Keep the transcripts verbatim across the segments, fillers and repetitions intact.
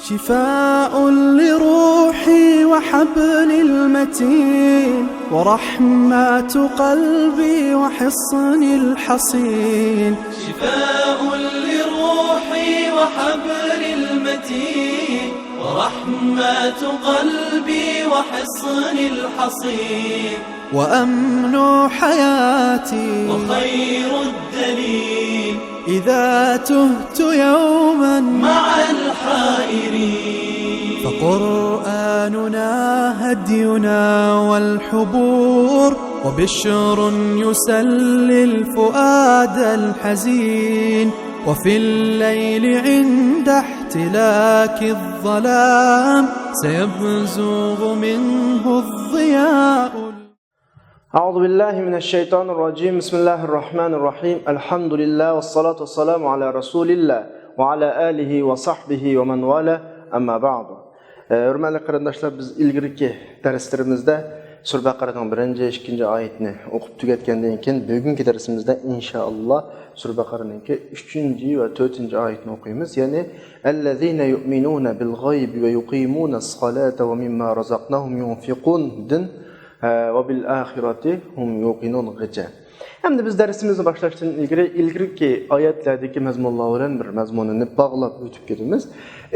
شفاء لروحي وحبل المتين، ورحمة قلبي وحصن الحصين. شفاء لروحي وحبل المتين، ورحمة قلبي وحصن الحصين. وأمن حياتي وخير الدليل، إذا تهت يوما مع الحائرين. فقرآننا هدينا والحبور، وبشر يسلي الفؤاد الحزين. وفي الليل عند احتلاك الظلام، سيبزغ منه الضياء. أعوذ بالله من الشيطان الرجيم. بسم الله الرحمن الرحيم. الحمد لله والصلاة والسلام على رسول الله وعلى آله وصحبه ومن والاه. أما بعد. ھۆرمەتلىك قېرىنداشلار، بىز ئىلگىرىكى دەرسلىرىمىزدە سۈرە بەقەرەنىڭ بىرىنچى، ئىككىنچى ئايىتىنى ئوقۇپ تۈگەتكەندىن كېيىن، بۈگۈنكى دەرسىمىزدە ئىنشائاللا سۈرە بەقەرەنىڭكى ئۈچىنچى ۋە تۆتىنچى ئايىتىنى ئوقۇيمىز. يەنى، الذين يؤمنون بالغيب ويقيمون الصلاة ومما رزقناهم ينفقون دىن، ھە، وبالآخرة هم يوقنون غىچە. ئەمدى بىز دەرسىمىزنى باشلاشتىن ئىلگىرى، ئىلگىرىكى ئايەتلەردىكى مەزمۇنلار بىلەن بىر مەزمۇننى باغلاپ ئۆتۈپ كېتىمىز.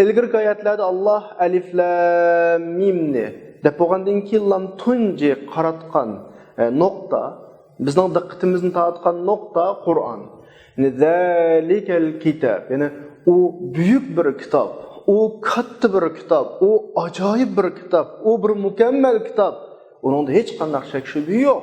ئىلگىرىكى ئايەتلەردە ئاللا ئەلىف لام مىمنى دەپ بولغاندىن كېيىن، لام تۇنجى قاراتقان، ئە، نۇقتا، بىزنىڭ دىققىتىمىزنى تارتقان نۇقتا قۇرئان. يەنى ذلك الكتاب، يەنى ئۇ بۈيۈك بىر كىتاب، ئۇ كاتتا بىر كىتاب، ئۇ ئاجايىپ بىر كىتاب، ئۇ بىر مۇكەممەل كىتاب. ئۇنىڭدا ھېچقانداق شەك-شۈبھە يوق.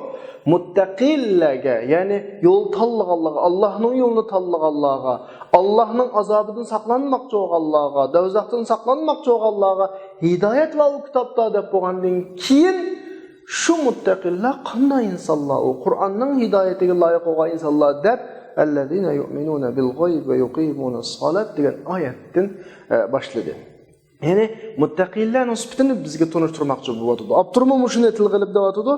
مۇتتەقىلەرگە، يەنى يول تاللىغانلارغا، ئاللانىڭ يولىنى تاللىغانلارغا، ئاللانىڭ ئازابىدىن ساقلانماقچى بولغانلارغا، دوزاختىن ساقلانماقچى بولغانلارغا ھىدايەت بار ئۇ كىتابتا دەپ بولغاندىن كېيىن، شۇ مۇتتەقىلەر قانداق ئىنسانلار؟ ئۇ قۇرئاننىڭ ھىدايىتىگە لايىق بولغان ئىنسانلار دەپ، الذين يؤمنون بالغيب ويقيمون الصلاة دېگەن ئايەتتىن، ئە، باشلىدى. يەنى مۇتتەقىلەرنىڭ سۈپىتىنى بىزگە تونۇشتۇرماقچى بولۇۋاتىدۇ. ئاپتورمۇ مۇشۇنى تىلغا ئېلىپ دەۋاتىدۇ.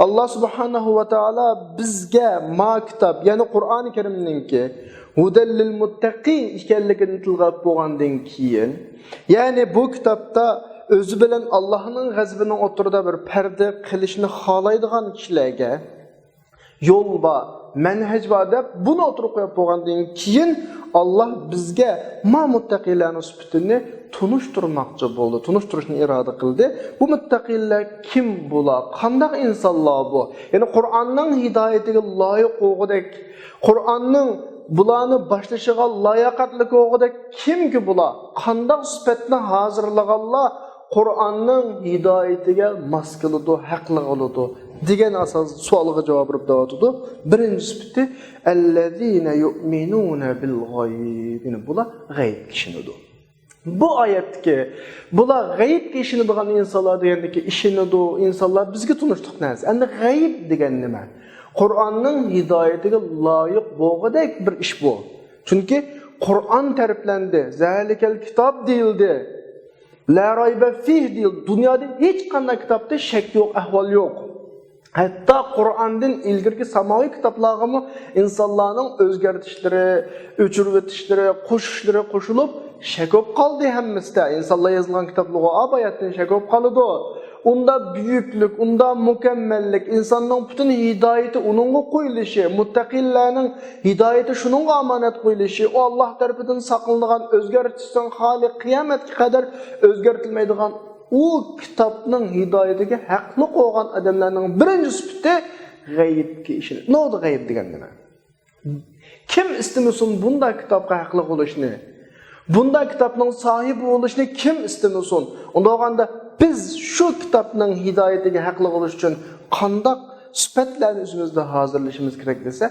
ئاللا سۇبھانەھۇ ۋە تائالا بىزگە ما كىتاب، يەنى قۇرئانى كەرىمنىڭكى ھۇدەل لىل مۇتتەقىن ئىكەنلىكىنى تىلغا ئېلىپ بولغاندىن كېيىن، يەنى بۇ كىتابتا ئۆزى بىلەن ئاللانىڭ غەزىپىنىڭ ئوتتۇرىدا بىر پەردە قىلىشنى خالايدىغان كىشىلەرگە يول بار، مەنھەج بار دەپ بۇنى ئوتتۇرىغا قويۇپ بولغاندىن كېيىن، ئاللا بىزگە ما مۇتتەقىلەرنىڭ سۈپىتىنى تونۇشتۇرماقچى بولدى، تونۇشتۇرۇشنى ئىرادە قىلدى. بۇ مۇتتەقىلەر كىم بۇلار؟ قانداق ئىنسانلار بۇ؟ يەنى قۇرئاننىڭ ھىدايىتىگە لايىق بولغۇدەك، قۇرئاننىڭ بۇلارنى باشلىشىغا لاياقەتلىك بولغۇدەك كىمكى بۇلار؟ قانداق سۈپەتنى ھازىرلىغانلار قۇرئاننىڭ ھىدايىتىگە ماس كېلىدۇ، ھەقلىق بولىدۇ دېگەن ئاساس سوئالغا جاۋاب بېرىپ دەۋاتىدۇ. بىرىنچى سۈپىتى، الذين يؤمنون بالغيب، يەنى بۇلار غەيىبكە ئىشىنىدۇ. بۇ ئايەتتىكى بۇلار غەيىبكە ئىشىنىدىغان ئىنسانلار دېگەندىكى ئىشىنىدۇ، ئىنسانلار بىزگە تونۇشلۇق نەرسە. ئەمدى غەيىب دېگەن نېمە؟ قۇرئاننىڭ ھىدايىتىگە لايىق بولغۇدەك بىر ئىش بۇ. چۈنكى قۇرئان تەرىپلەندى، زەلىكەل كىتاب دېيىلدى. لا رايبە فىھ دېيىلدى. دۇنيادا ھېچقانداق كىتابتا شەك يوق، ئەھۋال يوق. ھەتتا قۇرئاندىن ئىلگىرىكى ساماۋىي كىتابلارغىمۇ ئىنسانلارنىڭ ئۆزگەرتىشلىرى، ئۆچۈرۈۋېتىشلىرى، قوشۇشلىرى قوشۇلۇپ، شەك بولۇپ قالدى ھەممىسىدە. ئىنسانلار يازىدىغان كىتابلارغا ئا باياتتىن شەك بولۇپ قالىدۇ. ئۇندا بۈيۈكلۈك، ئۇندا مۇكەممەللىك، ئىنساننىڭ پۈتۈن ھىدايىتى ئۇنىڭغا قويۇلۇشى، مۇتتەقىنلەرنىڭ ھىدايىتى شۇنىڭغا ئامانەت قويۇلۇشى، ئۇ ئاللا تەرىپىدىن ساقلىنىدىغان، ئۆزگەرتىشتىن خالىي، قىيامەتكە قەدەر ئۆزگەرتىلمەيدىغان ئۇ كىتابنىڭ ھىدايىتىگە ھەقلىق بولغان ئادەملەرنىڭ بىرىنچى سۈپىتى غەيىبكە ئىشىنىش. نېمە بولدى غەيىب دېگەن نېمە؟ كىم ئىستىمىسۇن بۇنداق كىتابقا ھەقلىق بولۇشنى؟ بۇنداق كىتابنىڭ ساھىبى بولۇشنى كىم ئىستىمىسۇن؟ ئۇنداق بولغاندا بىز شۇ كىتابنىڭ ھىدايىتىگە ھەقلىق بولۇش ئۈچۈن قانداق سۈپەتلەرنى ئۆزىمىزدە ھازىرلىشىمىز كېرەك دېسە،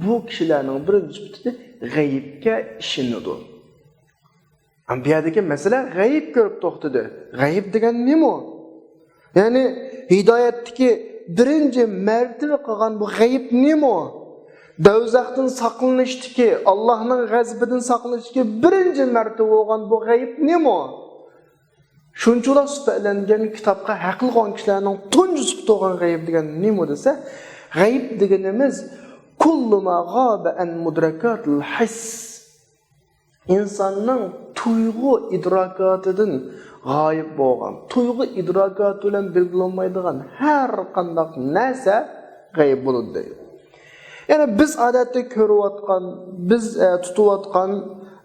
بۇ كىشىلەرنىڭ بىرىنچى سۈپىتى غەيىبكە ئىشىنىدۇ. ئەمما بۇ يەردىكى مەسىلە غەيىب كۆرۈپ توختىدى. غەيىب دېگەن نېمە؟ يەنى ھىدايەتتىكى بىرىنچى مەرتىۋە قىلغان بۇ غەيىب نېمە؟ دوزاختىن ساقلىنىشتىكى، ئاللانىڭ غەزىپىدىن ساقلىنىشتىكى بىرىنچى مەرتىۋە بولغان بۇ غەيىب نېمە؟ شۇنچىلا سۈپەتلەنگەن كىتابقا ھەقلىق بولغان كىشىلەرنىڭ تۇنجى سۈپىتى بولغان غەيىب دېگەن نېمە دېسە، غەيىب دېگىنىمىز كۇللۇ ما غابە ئەن مۇدرەكاتىل ھەس. ئىنساننىڭ تۇيغۇ ئىدراكاتىدىن غايىب بولغان، تۇيغۇ ئىدراكاتى بىلەن بىلگىلى بولمايدىغان ھەر قانداق نەرسە غەيىب بولىدۇ دەيدۇ. يەنى بىز ئادەتتە كۆرۈۋاتقان، بىز، ئە، تۇتۇۋاتقان،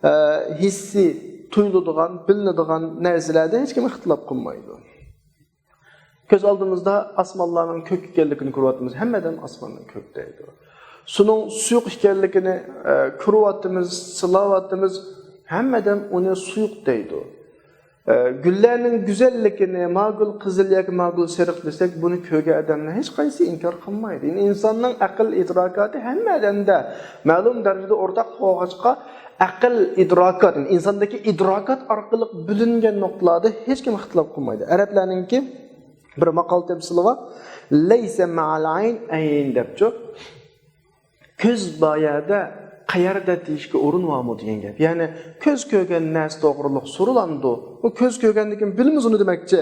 ئە، ھېسسىي تۇيۇلىدىغان، بىلىنىدىغان نەرسىلەردە ھېچكىم ئىختىلاپ قىلمايدۇ. كۆز ئالدىمىزدا ئاسمانلارنىڭ كۆك ئىكەنلىكىنى كۆرۈۋاتىمىز. ھەممە ئادەم ئاسماننىڭ كۆك دەيدۇ. سۇنىڭ سۇيۇق ئىكەنلىكىنى، ئە، كۆرۈۋاتىمىز، سىلاۋاتىمىز. ھەممە ئادەم ئۇنى سۇيۇق دەيدۇ. ئە، گۈللەرنىڭ گۈزەللىكىنى، ما گۈل قىزىل ياكى ما گۈل سېرىق دېسەك، بۇنى كۆرگەن ئادەملەر ھېچقايسى ئىنكار قىلمايدۇ. يەنى ئىنساننىڭ ئەقىل ئىدراكاتى ھەممە ئادەمدە مەلۇم دەرىجىدە ئورتاق بولغاچقا، ئەقىل ئىدراكات، يەنى ئىنساندىكى ئىدراكات ئارقىلىق بىلىنگەن نۇقتىلاردا ھېچكىم ئىختىلاپ قىلمايدۇ. ئەرەبلەرنىڭكى بىر ماقال تەمسىلى بار. لەيسە مەئەل ئەين ئەين دەپچۇ. كۆز بار يەردە قەيەردە دېيىشكە ئورۇن بارمۇ دېگەن گەپ. يەنى كۆز كۆرگەن نەرسە توغرۇلۇق سورىلامدۇ؟ ئۇ كۆز كۆرگەندىن كېيىن بىلىمىز ئۇنى دېمەكچى.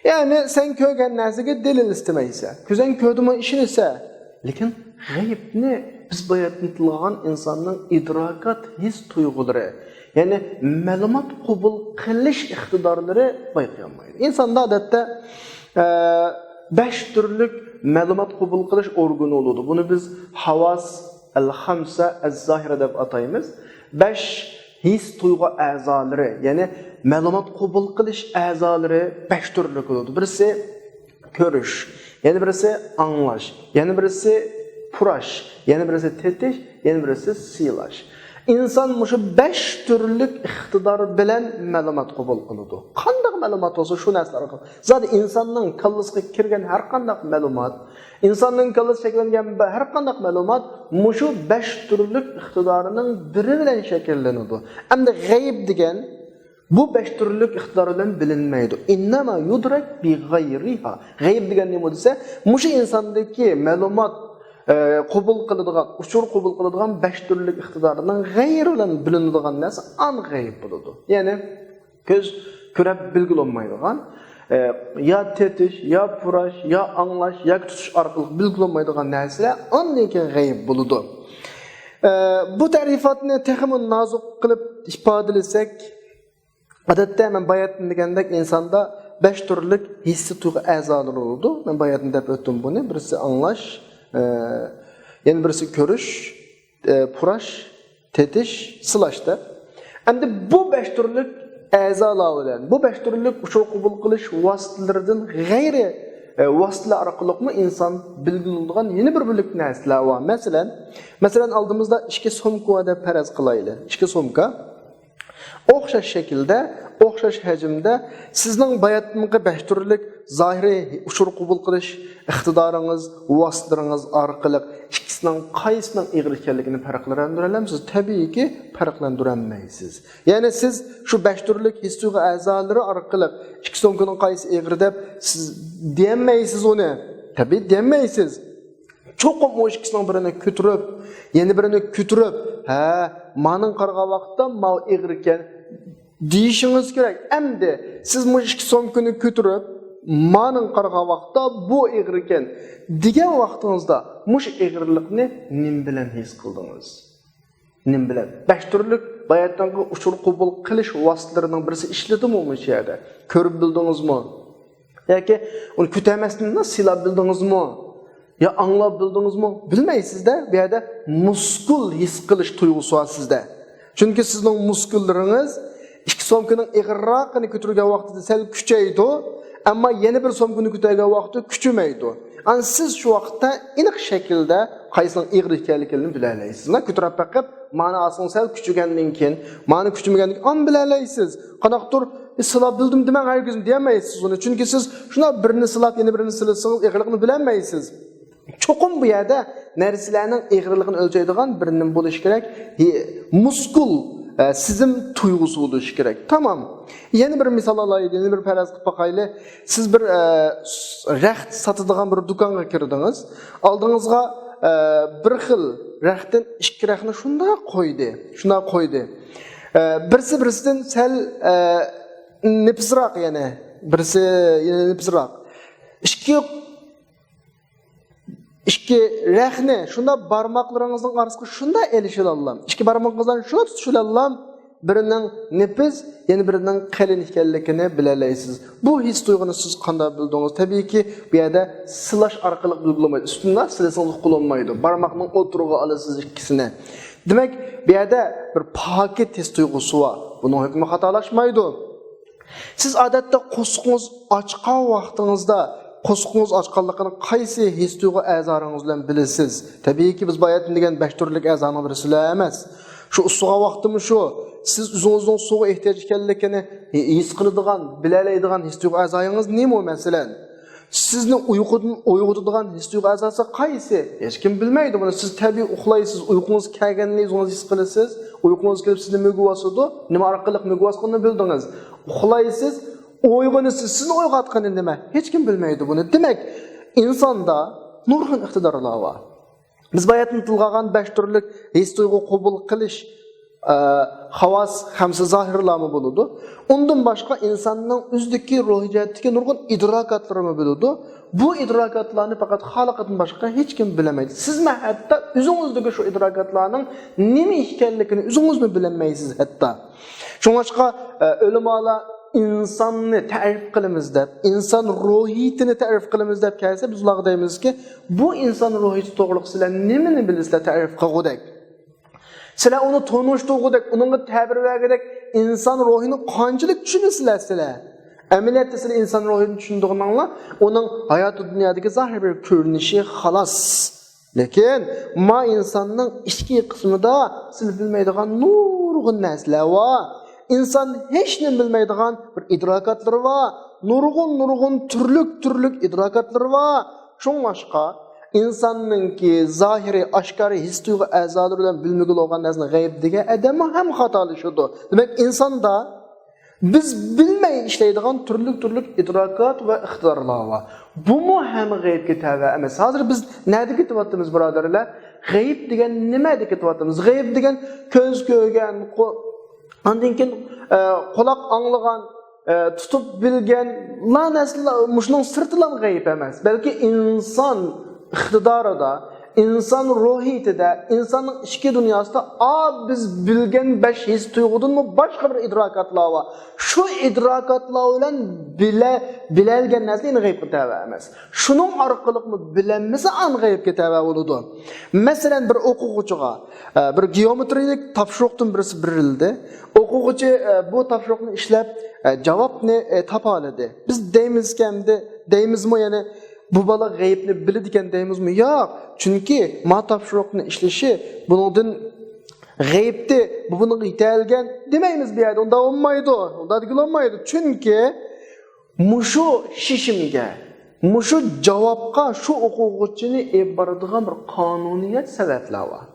يەنى سەن كۆرگەن نەرسىگە دەلىل ئىستىمەيسەن. كۆزۈڭ كۆردىمۇ ئىشىنىسەن. لېكىن غەيىبنى بىز باياتىن تىلغا ئالغان ئىنساننىڭ ئىدراكات ھېس تۇيغۇلىرى، يەنى مەلۇمات قوبۇل قىلىش ئىقتىدارلىرى بايقىيالمايدۇ. ئىنساندا ئادەتتە، ئە، بەش تۈرلۈك مەلۇمات قوبۇل قىلىش ئورگىنى بولىدۇ. بۇنى بىز ھاۋاس ئەل خەمسە ئەز زاھىرە دەپ ئاتايمىز. بەش ھېس تۇيغۇ ئەزالىرى، يەنى مەلۇمات قوبۇل قىلىش ئەزالىرى بەش تۈرلۈك بولىدۇ. بىرسى كۆرۈش، يەنە بىرسى ئاڭلاش، يەنە بىرسى پۇراش، يەنە بىرسى تېتىش، يەنە بىرسى سىلاش. ئىنسان مۇشۇ بەش تۈرلۈك ئىقتىدار بىلەن مەلۇمات قوبۇل قىلىدۇ. قانداق مەلۇمات بولسا شۇ نەرسىلەر ئارقىلىق. زادى ئىنساننىڭ كاللىسىغا كىرگەن ھەر قانداق مەلۇمات، ئىنساننىڭ كاللىسىدا شەكىللەنگەن ھەر قانداق مەلۇمات مۇشۇ بەش تۈرلۈك ئىقتىدارىنىڭ بىرى بىلەن شەكىللىنىدۇ. ئەمدى غەيىب دېگەن بۇ بەش تۈرلۈك ئىقتىدار بىلەن بىلىنمەيدۇ. ئىننەما يۇدرەك بىغەيرىھا. غەيىب دېگەن نېمە دېسە، مۇشۇ ئىنساندىكى مەلۇمات، ئە، قوبۇل قىلىدىغان، ئۇچۇر قوبۇل قىلىدىغان بەش تۈرلۈك ئىقتىدارنىڭ غەيرى بىلەن بىلىنىدىغان نەرسە ئان غەيىب بولىدۇ. يەنى كۆز كۆرۈپ بىلگىلى بولمايدىغان، ئە، يا تېتىش، يا پۇراش، يا ئاڭلاش، ياكى تۇتۇش ئارقىلىق بىلگىلى بولمايدىغان نەرسىلەر ئاندىن كېيىن غەيىب بولىدۇ. ئە، بۇ تەرىپاتنى تېخىمۇ نازۇك قىلىپ ئىپادىلىسەك، ئادەتتە مەن باياتىن دېگەندەك ئىنساندا بەش تۈرلۈك ھېسسىي تۇيغۇ ئەزالىرى بولىدۇ. مەن باياتىن دەپ ئۆتتۈم بۇنى. بىرسى ئاڭلاش، ئە، يەنە بىرسى كۆرۈش، ئە، پۇراش، تېتىش، سىلاش دەپ. ئەمدى بۇ بەش تۈرلۈك ئەزالار بىلەن، بۇ بەش تۈرلۈك ئۇچۇر قوبۇل قىلىش ۋاسىتىلىرىدىن غەيرىي، ئە، ۋاسىتىلەر ئارقىلىقمۇ ئىنسان بىلگىلى بولىدىغان يەنە بىر بۆلەك نەرسىلەر بار. مەسىلەن، مەسىلەن، ئالدىمىزدا ئىككى سومكا بار دەپ پەرەز قىلايلى. ئىككى سومكا. ئوخشاش شەكىلدە، ئوخشاش ھەجىمدە سىزنىڭ باياتىنقى بەش تۈرلۈك زاھىرىي ئۇچۇر قوبۇل قىلىش ئىقتىدارىڭىز، ۋاسىتىلىرىڭىز ئارقىلىق ئىككىسىنىڭ قايسىنىڭ ئېغىر ئىكەنلىكىنى پەرقلەندۈرەلەمسىز؟ تەبىئىيكى، پەرقلەندۈرەلمەيسىز. يەنى سىز شۇ بەش تۈرلۈك ھېس تۇيغۇ ئەزالىرى ئارقىلىق ئىككى سومكىنىڭ قايسى ئېغىر دەپ سىز دېيەلمەيسىز ئۇنى. تەبىئىي دېيەلمەيسىز. چوقۇم ئۇ ئىككىسىنىڭ بىرىنى كۆتۈرۈپ، يەنە بىرىنى كۆتۈرۈپ، ھە، مانىڭ قارىغان ۋاقىتتا ماۋۇ ئېغىر ئىكەن دېيىشىڭىز كېرەك. ئەمدى سىز مۇشۇ ئىككى سومكىنى كۆتۈرۈپ، مانىڭ قارىغان ۋاقىتتا بۇ ئېغىر ئىكەن دېگەن ۋاقتىڭىزدا مۇشۇ ئېغىرلىقنى نېمە بىلەن ھېس قىلدىڭىز؟ نېمە بىلەن؟ بەش تۈرلۈك باياتىنقى ئۇچۇر قوبۇل قىلىش ۋاسىتىلىرىنىڭ بىرسى ئىشلىدىمۇ مۇشۇ يەردە؟ كۆرۈپ بىلدىڭىزمۇ؟ ياكى ئۇنى كۆتەرمەستىن سىلاپ بىلدىڭىزمۇ؟ يا ئاڭلاپ بىلدىڭىزمۇ؟ بىلمەيسىز-دە، بۇ يەردە مۇسكۇل ھېس قىلىش تۇيغۇسى بار سىزدە. چۈنكى سىزنىڭ مۇسكۇللىرىڭىز ئىككى سومكىنىڭ ئېغىرراقىنى كۆتۈرگەن ۋاقتىدا سەل كۈچەيدۇ، ئەمما يەنە بىر سومكىنى كۆتەرگەن ۋاقتىدا كۈچىمەيدۇ. ئەنە سىز شۇ ۋاقىتتا ئېنىق شەكىلدە قايسىنىڭ ئېغىر ئىكەنلىكىنى بىلەلەيسىز. كۆتۈرۈپ بېقىپ، مانا ئاسىڭ سەل كۈچىگەندىن كېيىن، مانا كۈچىمىگەندىن كېيىن، ئاندىن بىلەلەيسىز. قانداقتۇر، «ئى، سىلاپ بىلدىم» دېمەڭ، ھەرگىزمۇ دېيەلمەيسىز ئۇنى. چۈنكى سىز شۇنداق بىرنى سىلاپ، يەنە بىرنى سىلىسىڭىز، ئېغىرلىقىنى بىلەلمەيسىز. چوقۇم بۇ يەردە نەرسىلەرنىڭ ئېغىرلىقىنى ئۆلچەيدىغان بىر نېمە بولۇشى كېرەك؟ ھې، مۇسكۇل، ئە، سېزىم تۇيغۇسى بولۇشى كېرەك. تامام. يەنە بىر مىسال ئالايلى، يەنە بىر پەرەز قىلىپ باقايلى. سىز بىر، ئە، س-، رەخت ساتىدىغان بىر دۇكانغا كىردىڭىز. ئالدىڭىزغا، ئە، بىر خىل رەختتىن ئىككى رەختنى شۇنداق قويدى، شۇنداق قويدى. ئە، بىرسى بىرسىدىن سەل، ئە، نېپىزراق، يەنى بىرسى يەنە نېپىزراق. ئىككى ئىككى رەخنە شۇنداق بارماقلىرىڭىزنىڭ ئارىسىغا شۇنداق ئېلىشىۋالالام. ئىككى بارمىقىڭىزنى شۇنداق تۇتۇشۇۋالالام. بىرىنىڭ نېپىز، يەنە بىرىنىڭ قېلىن ئىكەنلىكىنى بىلەلەيسىز. بۇ ھېس تۇيغۇنى سىز قانداق بىلدىڭىز؟ تەبىئىيكى، بۇ يەردە سىلاش ئارقىلىق بىلگىلى بولمايدۇ. ئۈستۈندە سىلىسىڭىز قۇلانمايدۇ. بارماقنىڭ ئوتتۇرىغا ئالىسىز ئىككىسىنى. دېمەك، بۇ يەردە بىر پاكىت ھېس تۇيغۇسى بار. بۇنىڭ ھۆكمى خاتالاشمايدۇ. سىز ئادەتتە قورسىقىڭىز ئاچقان ۋاقتىڭىزدا، قورسىقىڭىز ئاچقانلىقىنى قايسى ھېس تۇيغۇ ئەزالىرىڭىز بىلەن بىلىسىز؟ تەبىئىيكى، بىز باياتىن دېگەن بەش تۈرلۈك ئەزانىڭ بىرسىلا ئەمەس. شۇ ئۇسسىغان ۋاقتىمۇ شۇ. سىز ئۆزىڭىزنىڭ سۇغا ئېھتىياج ئىكەنلىكىنى ھېس قىلىدىغان، بىلەلەيدىغان ھېس تۇيغۇ ئەزايىڭىز نېمە، مەسىلەن؟ سىزنى ئۇيقۇدىن ئويغىتىدىغان ھېس تۇيغۇ ئەزاسى قايسى؟ ھېچكىم بىلمەيدۇ بۇنى. سىز تەبىئىي ئۇخلايسىز، ئۇيقۇڭىز كەلگەننى ئۆزىڭىز ھېس قىلىسىز. ئۇيقۇڭىز كېلىپ سىزنى مۆگىۋاسىدۇ. نېمە ئارقىلىق مۆگىۋاسقىنىنى بىلدىڭىز. ئۇخلايسىز، ئويغىنىسىز. سىزنى ئويغاتقىنى نېمە؟ ھېچكىم بىلمەيدۇ بۇنى. دېمەك، ئىنساندا نۇرغۇن ئىقتىدارلار بار. بىز باياتىن تىلغا ئالغان بەش تۈرلۈك ھېس تۇيغۇ قوبۇل قىلىش، ئە، خاۋاس ھەمسە زاھىرلارمۇ بولىدۇ. ئۇندىن باشقا ئىنساننىڭ ئۆزىدىكى روھىي جەھەتتىكى نۇرغۇن ئىدراكاتلىرىمۇ بولىدۇ. بۇ ئىدراكاتلارنى پەقەت خالىقىدىن باشقا ھېچكىم بىلەلمەيدۇ. سىزمۇ ھەتتا ئۆزىڭىزدىكى شۇ ئىدراكاتلارنىڭ نېمە ئىكەنلىكىنى ئۆزىڭىزمۇ بىلەلمەيسىز ھەتتا. شۇڭلاشقا، ئە، ئۆلىمالار ئىنساننى تەرىپ قىلىمىز دەپ، ئىنسان روھىيىتىنى تەرىپ قىلىمىز دەپ كەلسە، بىز ئۇلارغا دەيمىزكى، بۇ ئىنسان روھىيىتى توغرىلىق سىلەر نېمىنى بىلىسىلەر تەرىپ قىلغۇدەك؟ سىلەر ئۇنى تونۇشتۇرغۇدەك، ئۇنىڭغا تەبىر بەرگۈدەك ئىنسان روھىنى قانچىلىك چۈشىنىسىلەر سىلەر؟ ئەمەلىيەتتە سىلەر ئىنسان روھىنى چۈشىنىدىغىنىڭلار ئۇنىڭ ھاياتىي دۇنيادىكى زاھىر بىر كۆرۈنۈشى، خالاس. لېكىن ما ئىنساننىڭ ئىچكى قىسمىدا سىلەر بىلمەيدىغان نۇرغۇن نەرسىلەر بار. ئىنسان ھېچنېمە بىلمەيدىغان بىر ئىدراكاتلىرى بار. نۇرغۇن، نۇرغۇن تۈرلۈك، تۈرلۈك ئىدراكاتلىرى بار. شۇڭلاشقا ئىنساننىڭكى زاھىرىي، ئاشكارا ھېس تۇيغۇ ئەزالىرى بىلەن بىلمىگىلى بولغان نەرسىنى غەيىب دېگەن ئادەممۇ ھەم خاتالىشىدۇ. دېمەك، ئىنساندا بىز بىلمەي ئىشلەيدىغان تۈرلۈك، تۈرلۈك ئىدراكات ۋە ئىقتىدارلار بار. بۇمۇ ھەم غەيىبكە تەۋە ئەمەس. ھازىر بىز نەدە كېتىۋاتىمىز، بۇرادەرلەر؟ غەيىب دېگەن نېمەدە كېتىۋاتىمىز؟ غەيىب دېگەن كۆز كۆرگەن، قو-، ئاندىن كېيىن، ئە، قۇلاق ئاڭلىغان، ئە، تۇتۇپ بىلگەنلا نەرسىلەر، مۇشۇنىڭ سىرتىلا غەيىب ئەمەس. بەلكى ئىنسان ئىقتىدارىدا، ئىنسان روھىيىتىدە، ئىنساننىڭ ئىچكى دۇنياسىدا، ئا، بىز بىلگەن بەش ھېس تۇيغۇدىنمۇ باشقا بىر ئىدراكاتلار بار. شۇ ئىدراكاتلار بىلەن بىلە-، بىلەلگەن نەرسە يەنە غەيبكە تەۋە ئەمەس. شۇنىڭ ئارقىلىقمۇ بىلەلمىسە، ئان غەيبكە تەۋە بولىدۇ. مەسىلەن، بىر ئوقۇغۇچىغا، ئە، بىر گېئومېترىيىلىك تاپشۇرۇقتىن بىرسى بېرىلدى. ئوقۇغۇچى، ئە، بۇ تاپشۇرۇقنى ئىشلەپ، ئە، جاۋابنى، ئە، تاپالىدى. بىز دەيمىزكەن، دەيمىزمۇ يەنە، بۇ بالا غەيىبنى بىلىدىكەن دەيمىزمۇ؟ ياق. چۈنكى ما تاپشۇرۇقنى ئىشلىشى بۇنىڭدىن غەيىبتى، بۇ بۇنىڭغا يېتەلىگەن دېمەيمىز بۇ يەردە. ئۇنداق بولمايدۇ. ئۇنداق دېگىلى بولمايدۇ. چۈنكى مۇشۇ شېشىمگە، مۇشۇ جاۋابقا شۇ ئوقۇغۇچىنى ئېلىپ بارىدىغان بىر قانۇنىيەت، سەۋەبلەر بار.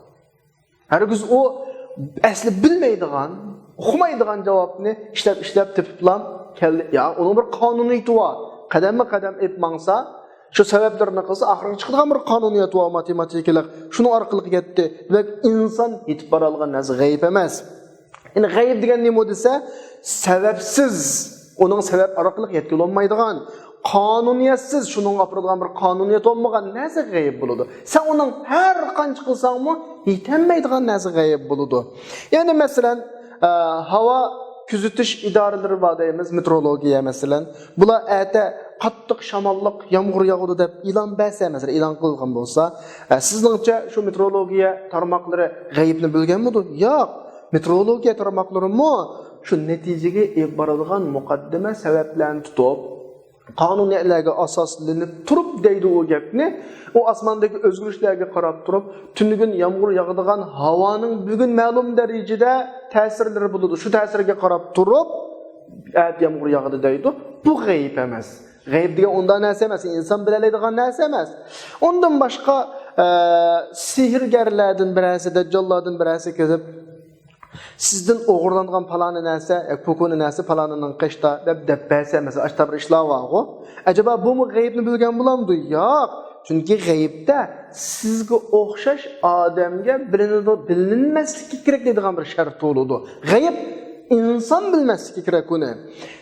ھەرگىز ئۇ ئەسلى بىلمەيدىغان، ئۇقمايدىغان جاۋابنى ئىشلەپ، ئىشلەپ تېپىپلا كەلدى. يا، ئۇنىڭ بىر قانۇنىيىتى بار. قەدەممۇ قەدەم ئېلىپ ماڭسا، شۇ سەۋەبلىرىنى قىلسا، ئاخىرىغا چىقىدىغان بىر قانۇنىيىتى بار، ماتېماتىكىلىق. شۇنىڭ ئارقىلىق يەتتى. دېمەك، ئىنسان يېتىپ بارالىغان نەرسە غەيىب ئەمەس. يەنى غەيىب دېگەن نېمە دېسە، سەۋەبسىز، ئۇنىڭ سەۋەب ئارقىلىق يەتكىلى بولمايدىغان، قانۇنىيەتسىز، شۇنىڭغا ئاپىرىدىغان بىر قانۇنىيەت بولمىغان نەرسە غەيىب بولىدۇ. سەن ئۇنىڭ ھەر قانچە قىلساڭمۇ يېتەلمەيدىغان نەرسە غەيىب بولىدۇ. يەنى مەسىلەن، ئە، ھاۋا كۆزىتىش ئىدارىلىرى بار دەيمىز، مېتېئورولوگىيە مەسىلەن. بۇلار ئەتە قاتتىق شاماللىق، يامغۇر ياغىدۇ دەپ ئېلان بەرسە، مەسىلەن، ئېلان قىلغان بولسا، ئە، سىزنىڭچە شۇ مېتېئورولوگىيە تارماقلىرى غەيىبنى بىلگەنمىدۇ؟ ياق. مېتېئورولوگىيە تارماقلىرىمۇ شۇ نەتىجىگە ئېلىپ بارىدىغان مۇقەددىمە سەۋەبلەرنى تۇتۇپ، قانۇنىيەتلەرگە ئاساسلىنىپ تۇرۇپ دەيدۇ ئۇ گەپنى. ئۇ ئاسماندىكى ئۆزگىرىشلەرگە قاراپ تۇرۇپ، تۈنۈگۈن يامغۇر ياغىدىغان ھاۋانىڭ بۈگۈن مەلۇم دەرىجىدە تەسىرلىرى بولىدۇ. شۇ تەسىرگە قاراپ تۇرۇپ، ئەتە يامغۇر ياغىدۇ دەيدۇ. بۇ غەيىب ئەمەس. غەيىب دېگەن ئۇنداق نەرسە ئەمەس، ئىنسان بىلەلەيدىغان نەرسە ئەمەس. ئۇندىن باشقا، ئە، سېھىرگەرلەردىن بىرەرسى، دەججاللاردىن بىرەرسى كېلىپ، سىزدىن ئوغرىلانغان پالانى نەرسە، ياكى پوكۇنى نەرسە پالانىنىڭ قېشىدا دەپ، دەپ بەرسە، مەسىلەن، ئاشتا بىر ئىشلار بارغۇ. ئەجەبا بۇمۇ غەيىبنى بىلگەن بولامدۇ؟ ياق. چۈنكى غەيىبتە سىزگە ئوخشاش ئادەمگە بىلىنىدۇ، بىلىنمەسلىكى كېرەك دەيدىغان بىر شەرت بولىدۇ. غەيىب ئىنسان بىلمەسلىكى كېرەك ئۇنى.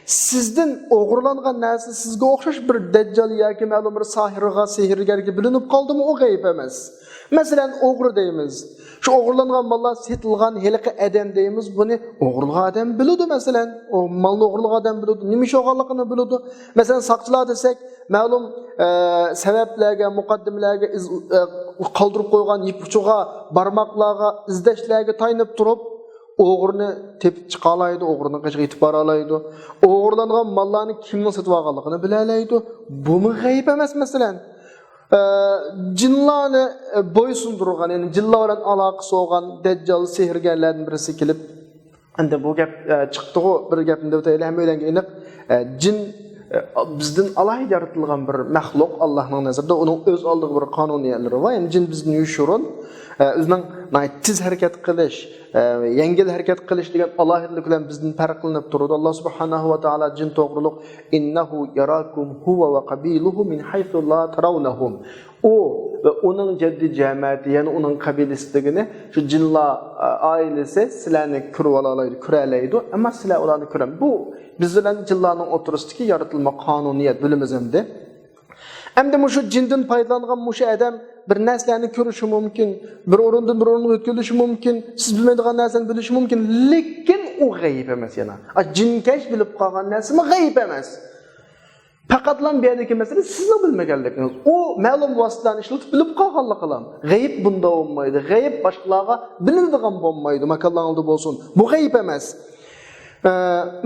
سىزدىن ئوغرىلانغان نەرسە سىزگە ئوخشاش بىر دەججال ياكى مەلۇم بىر ساھىرغا، سېھىرگەرگە بىلىنىپ قالدىمۇ، ئۇ غەيىب ئەمەس. مەسىلەن، ئوغرى دەيمىز. شۇ ئوغرىلانغان ماللار سېتىلغان ھېلىقى ئادەم دەيمىز، بۇنى ئوغرىلىغان ئادەم بىلىدۇ، مەسىلەن. ئۇ مالنى ئوغرىلىغان ئادەم بىلىدۇ، نېمە ئىش بولغانلىقىنى بىلىدۇ. مەسىلەن، ساقچىلار دېسەك، مەلۇم، ئە، سەۋەبلەرگە، مۇقەددىمىلەرگە ئىز-، ئە، قالدۇرۇپ قويغان يىپ ئۇچىغا، بارماقلارغا، ئىزدەشلەرگە تايىنىپ تۇرۇپ، ئوغرىنى تېپىپ چىقالايدۇ، ئوغرىنىڭ قېشىغا يېتىپ بارالايدۇ. ئوغرىلانغان ماللارنى كىمنىڭ سېتىۋالغانلىقىنى بىلەلەيدۇ. بۇمۇ غەيىب ئەمەس، مەسىلەن. ئە، جىنلارنى، ئە، بويسۇندۇرغان، يەنى جىنلار بىلەن ئالاقىسى بولغان دەججال سېھىرگەرلەردىن بىرسى كېلىپ، ئەمدى بۇ گەپ، ئە، چىقتىغۇ، بىر گەپنى دەۋېتەيلى، ھەممەيلەنگە ئېنىق. ئە، جىن، ئە، بىزدىن ئالاھىدە يارىتىلغان بىر مەخلۇق، ئاللاھنىڭ نەزىرىدە ئۇنىڭ ئۆز ئالدىغا بىر قانۇنىيەتلىرى بار. يەنى جىن بىزدىن يوشۇرۇن، ئە، ئۆزىنىڭ ناھايىتى تېز ھەرىكەت قىلىش، ئە، يەڭگىل ھەرىكەت قىلىش دېگەن ئالاھىدىلىك بىلەن بىزدىن پەرقلىنىپ تۇرىدۇ. ئاللا سۇبھانەھۇ ۋە تائالا جىن توغرۇلۇق، «ئىننەھۇ ياراكۇم ھۇۋە ۋە قەبىلۇھۇ مىن ھەيسۇ لا تەرەۋنەھۇم.» ئۇ ۋە ئۇنىڭ جەددى جەمەتى، يەنى ئۇنىڭ قەبىلىسى دېگىنى شۇ جىنلار، ئە، ئائىلىسى سىلەرنى كۆرۈۋالالايدۇ، كۆرەلەيدۇ، ئەمما سىلەر ئۇلارنى كۆرەم. بۇ بىز بىلەن جىنلارنىڭ ئوتتۇرىسىدىكى يارىتىلما قانۇنىيەت، بىلىمىز ئەمدى. ئەمدى مۇشۇ جىندىن پايدىلانغان مۇشۇ ئادەم بىر نەرسىلەرنى كۆرۈشى مۇمكىن، بىر ئورۇندىن بىر ئورۇنغا ئۆتكۈزۈشى مۇمكىن، سىز بىلمەيدىغان نەرسىنى بىلىشى مۇمكىن، لېكىن ئۇ غەيىب ئەمەس يەنە. ئا، جىنكەش بىلىپ قالغان نەرسىمۇ غەيىب ئەمەس. پەقەتلا بۇ يەردىكى مەسىلە سىزنىڭ بىلمىگەنلىكىڭىز. ئۇ مەلۇم ۋاسىتىلەرنى ئىشلىتىپ بىلىپ قالغانلىقىلا. غەيىب بۇنداق بولمايدۇ. غەيىب باشقىلارغا بىلىنىدىغان بولمايدۇ. ماكانلاڭلىدا بولسۇن. بۇ غەيىب ئەمەس. ئە،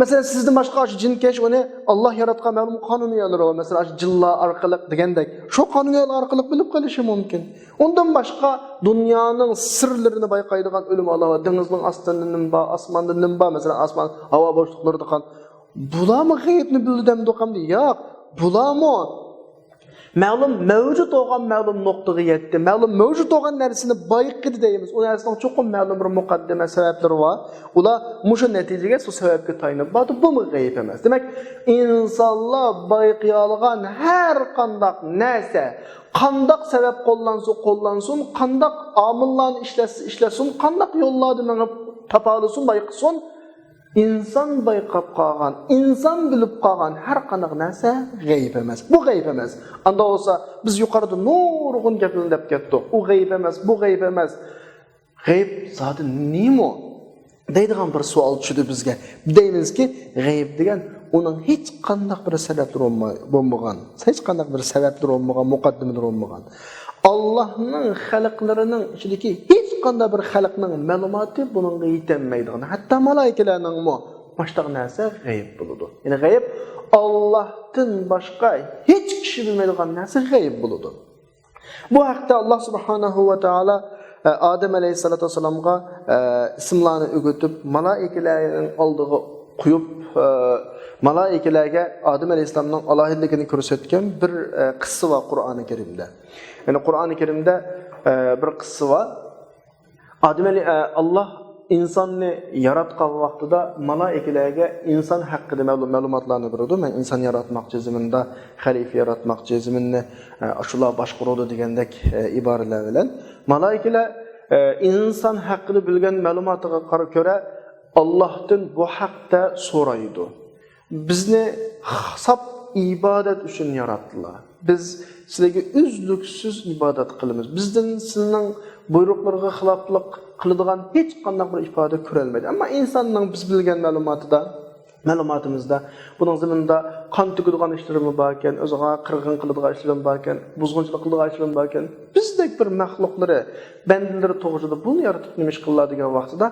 مەسىلەن، سىزدىن باشقا ئاشۇ جىنكەش ئۇنى ئاللا ياراتقان مەلۇم قانۇنىيەتلىرى بار. مەسىلەن، ئاشۇ جىنلار ئارقىلىق دېگەندەك، شۇ قانۇنىيەتلەر ئارقىلىق بىلىپ قېلىشى مۇمكىن. ئۇندىن باشقا دۇنيانىڭ سىرلىرىنى بايقايدىغان ئۆلىمالار بار. دېڭىزنىڭ ئاستىدا نېمە بار، ئاسماندا نېمە بار، مەسىلەن، ئاسمان، ھاۋا بوشلۇقلىرىدا قالغان. بۇلارمۇ غەيىبنى بىلدى دەمدۇق ئەمدى؟ ياق، بۇلارمۇ مەلۇم مەۋجۇت بولغان مەلۇم نۇقتىغا يەتتى. مەلۇم مەۋجۇت بولغان نەرسىنى بايقىدى دەيمىز. ئۇ نەرسىنىڭ چوقۇم مەلۇم بىر مۇقەددىمە سەۋەبلىرى بار. ئۇلار مۇشۇ نەتىجىگە، شۇ سەۋەبكە تايىنىپ باردى. بۇمۇ غەيىب ئەمەس. دېمەك، ئىنسانلار بايقىيالىغان ھەر قانداق نەرسە، قانداق سەۋەب قوللانسا قوللانسۇن، قانداق ئامىللارنى ئىشلەتسە ئىشلەتسۇن، قانداق يوللاردا مېڭىپ تاپالىسۇن، بايقىسۇن، ئىنسان بايقاپ قالغان، ئىنسان بىلىپ قالغان ھەر قانداق نەرسە غەيىب ئەمەس. بۇ غەيىب ئەمەس. ئاندا بولسا بىز يۇقىرىدا نۇرغۇن گەپلەرنى دەپ كەتتۇق. ئۇ غەيىب ئەمەس، بۇ غەيىب ئەمەس. غەيىب زادى نېمە دەيدىغان بىر سوئال چۈشىدۇ بىزگە. دەيمىزكى، غەيىب دېگەن ئۇنىڭ ھېچقانداق بىر سەۋەبلىرى بولماي-، بولمىغان، ھېچقانداق بىر سەۋەبلىرى بولمىغان، مۇقەددىمىلىرى بولمىغان. ئاللانىڭ خەلقلىرىنىڭ ئىچىدىكى ھېچقانداق بىر خەلقنىڭ مەلۇماتى بۇنىڭغا يېتەلمەيدىغان. ھەتتا مالايىكىلەرنىڭمۇ ماشتاق نەرسە غەيىب بولىدۇ. يەنى غەيىب، ئاللاھتىن باشقا ھېچ كىشى بىلمەيدىغان نەرسە غەيىب بولىدۇ. بۇ ھەقتە ئاللا سۇبھانەھۇ ۋە تائالا، ئە، ئادەم ئەلەيھىسسالاتۇ ۋەسسالامغا، ئە، ئىسىملارنى ئۆگىتىپ، مالايىكىلەرنىڭ ئالدىغا قويۇپ، ئە، مالايىكىلەرگە ئادەم ئەلەيھىسسالامنىڭ ئالاھىدىلىكىنى كۆرسەتكەن بىر، ئە، قىسسە بار قۇرئانى كەرىمدە. يەنى قۇرئانى كەرىمدە، ئە، بىر قىسسە بار. ئادەم ئەلەي-، ئە، ئاللا ئىنساننى ياراتقان ۋاقتىدا مالايىكىلەرگە ئىنسان ھەققىدە مەلۇم-، مەلۇماتلارنى بېرىدۇ. مەن ئىنسان ياراتماقچى زېمىندا، خەلىپە ياراتماقچى زېمىننى، ئە، ئاشۇلار باشقۇرىدۇ دېگەندەك، ئە، ئىبارىلەر بىلەن. مالايىكىلەر، ئە، ئىنسان ھەققىدە بىلگەن مەلۇماتىغا قارا كۆرە، ئاللاھتىن بۇ ھەقتە سورايدۇ. بىزنى ساپ ئىبادەت ئۈچۈن ياراتتىلا. بىز سىلەرگە ئۈزلۈكسىز ئىبادەت قىلىمىز. بىزدىن سىلىنىڭ بۇيرۇقلىرىغا خىلاپلىق قىلىدىغان ھېچقانداق بىر ئىپادە كۆرەلمەيدۇ. ئەمما ئىنساننىڭ بىز بىلگەن مەلۇماتىدا، مەلۇماتىمىزدا بۇنىڭ زېمىنىدا قان تۆكىدىغان ئىشلىرىمۇ باركەن، ئۆزىغا قىرغىن قىلىدىغان ئىشلىرىمۇ باركەن، بۇزغۇنچىلىق قىلىدىغان ئىشلىرىمۇ باركەن. بىزدەك بىر مەخلۇقلىرى، بەندىلىرى توغرىسىدا بۇنى يارىتىپ نېمە ئىش قىلىدۇ دېگەن ۋاقتىدا،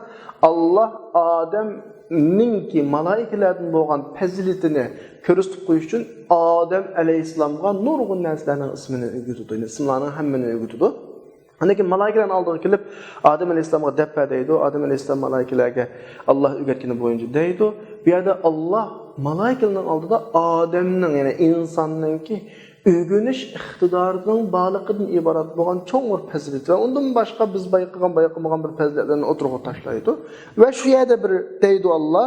ئاللا ئادەمنىڭكى مالايىكىلەردىن بولغان پەزىلىتىنى كۆرسىتىپ قويۇش ئۈچۈن ئادەم ئەلەيھىسسالامغا نۇرغۇن نەرسىلەرنىڭ ئىسمىنى ئۆگىتىدۇ، يەنى ئىسىملارنىڭ ھەممىنى ئۆگىتىدۇ. ئاندىن كېيىن مالايىكىلەرنىڭ ئالدىغا كېلىپ، ئادەم ئەلەيھىسسالامغا دەپ بەر دەيدۇ. ئادەم ئەلەيھىسسالام مالايىكىلەرگە ئاللا ئۆگەتكىنى بويىچە دەيدۇ. بۇ يەردە ئاللا مالايىكىلەرنىڭ ئالدىدا ئادەمنىڭ، يەنى ئىنساننىڭكى ئۆگىنىش ئىقتىدارىنىڭ بارلىقىدىن ئىبارەت بولغان چوڭ بىر پەزىلىتى ۋە ئۇندىن باشقا بىز بايقىغان، بايقىمىغان بىر پەزىلەتلەرنى ئوتتۇرىغا تاشلايدۇ. ۋە شۇ يەردە بىر دەيدۇ ئاللا،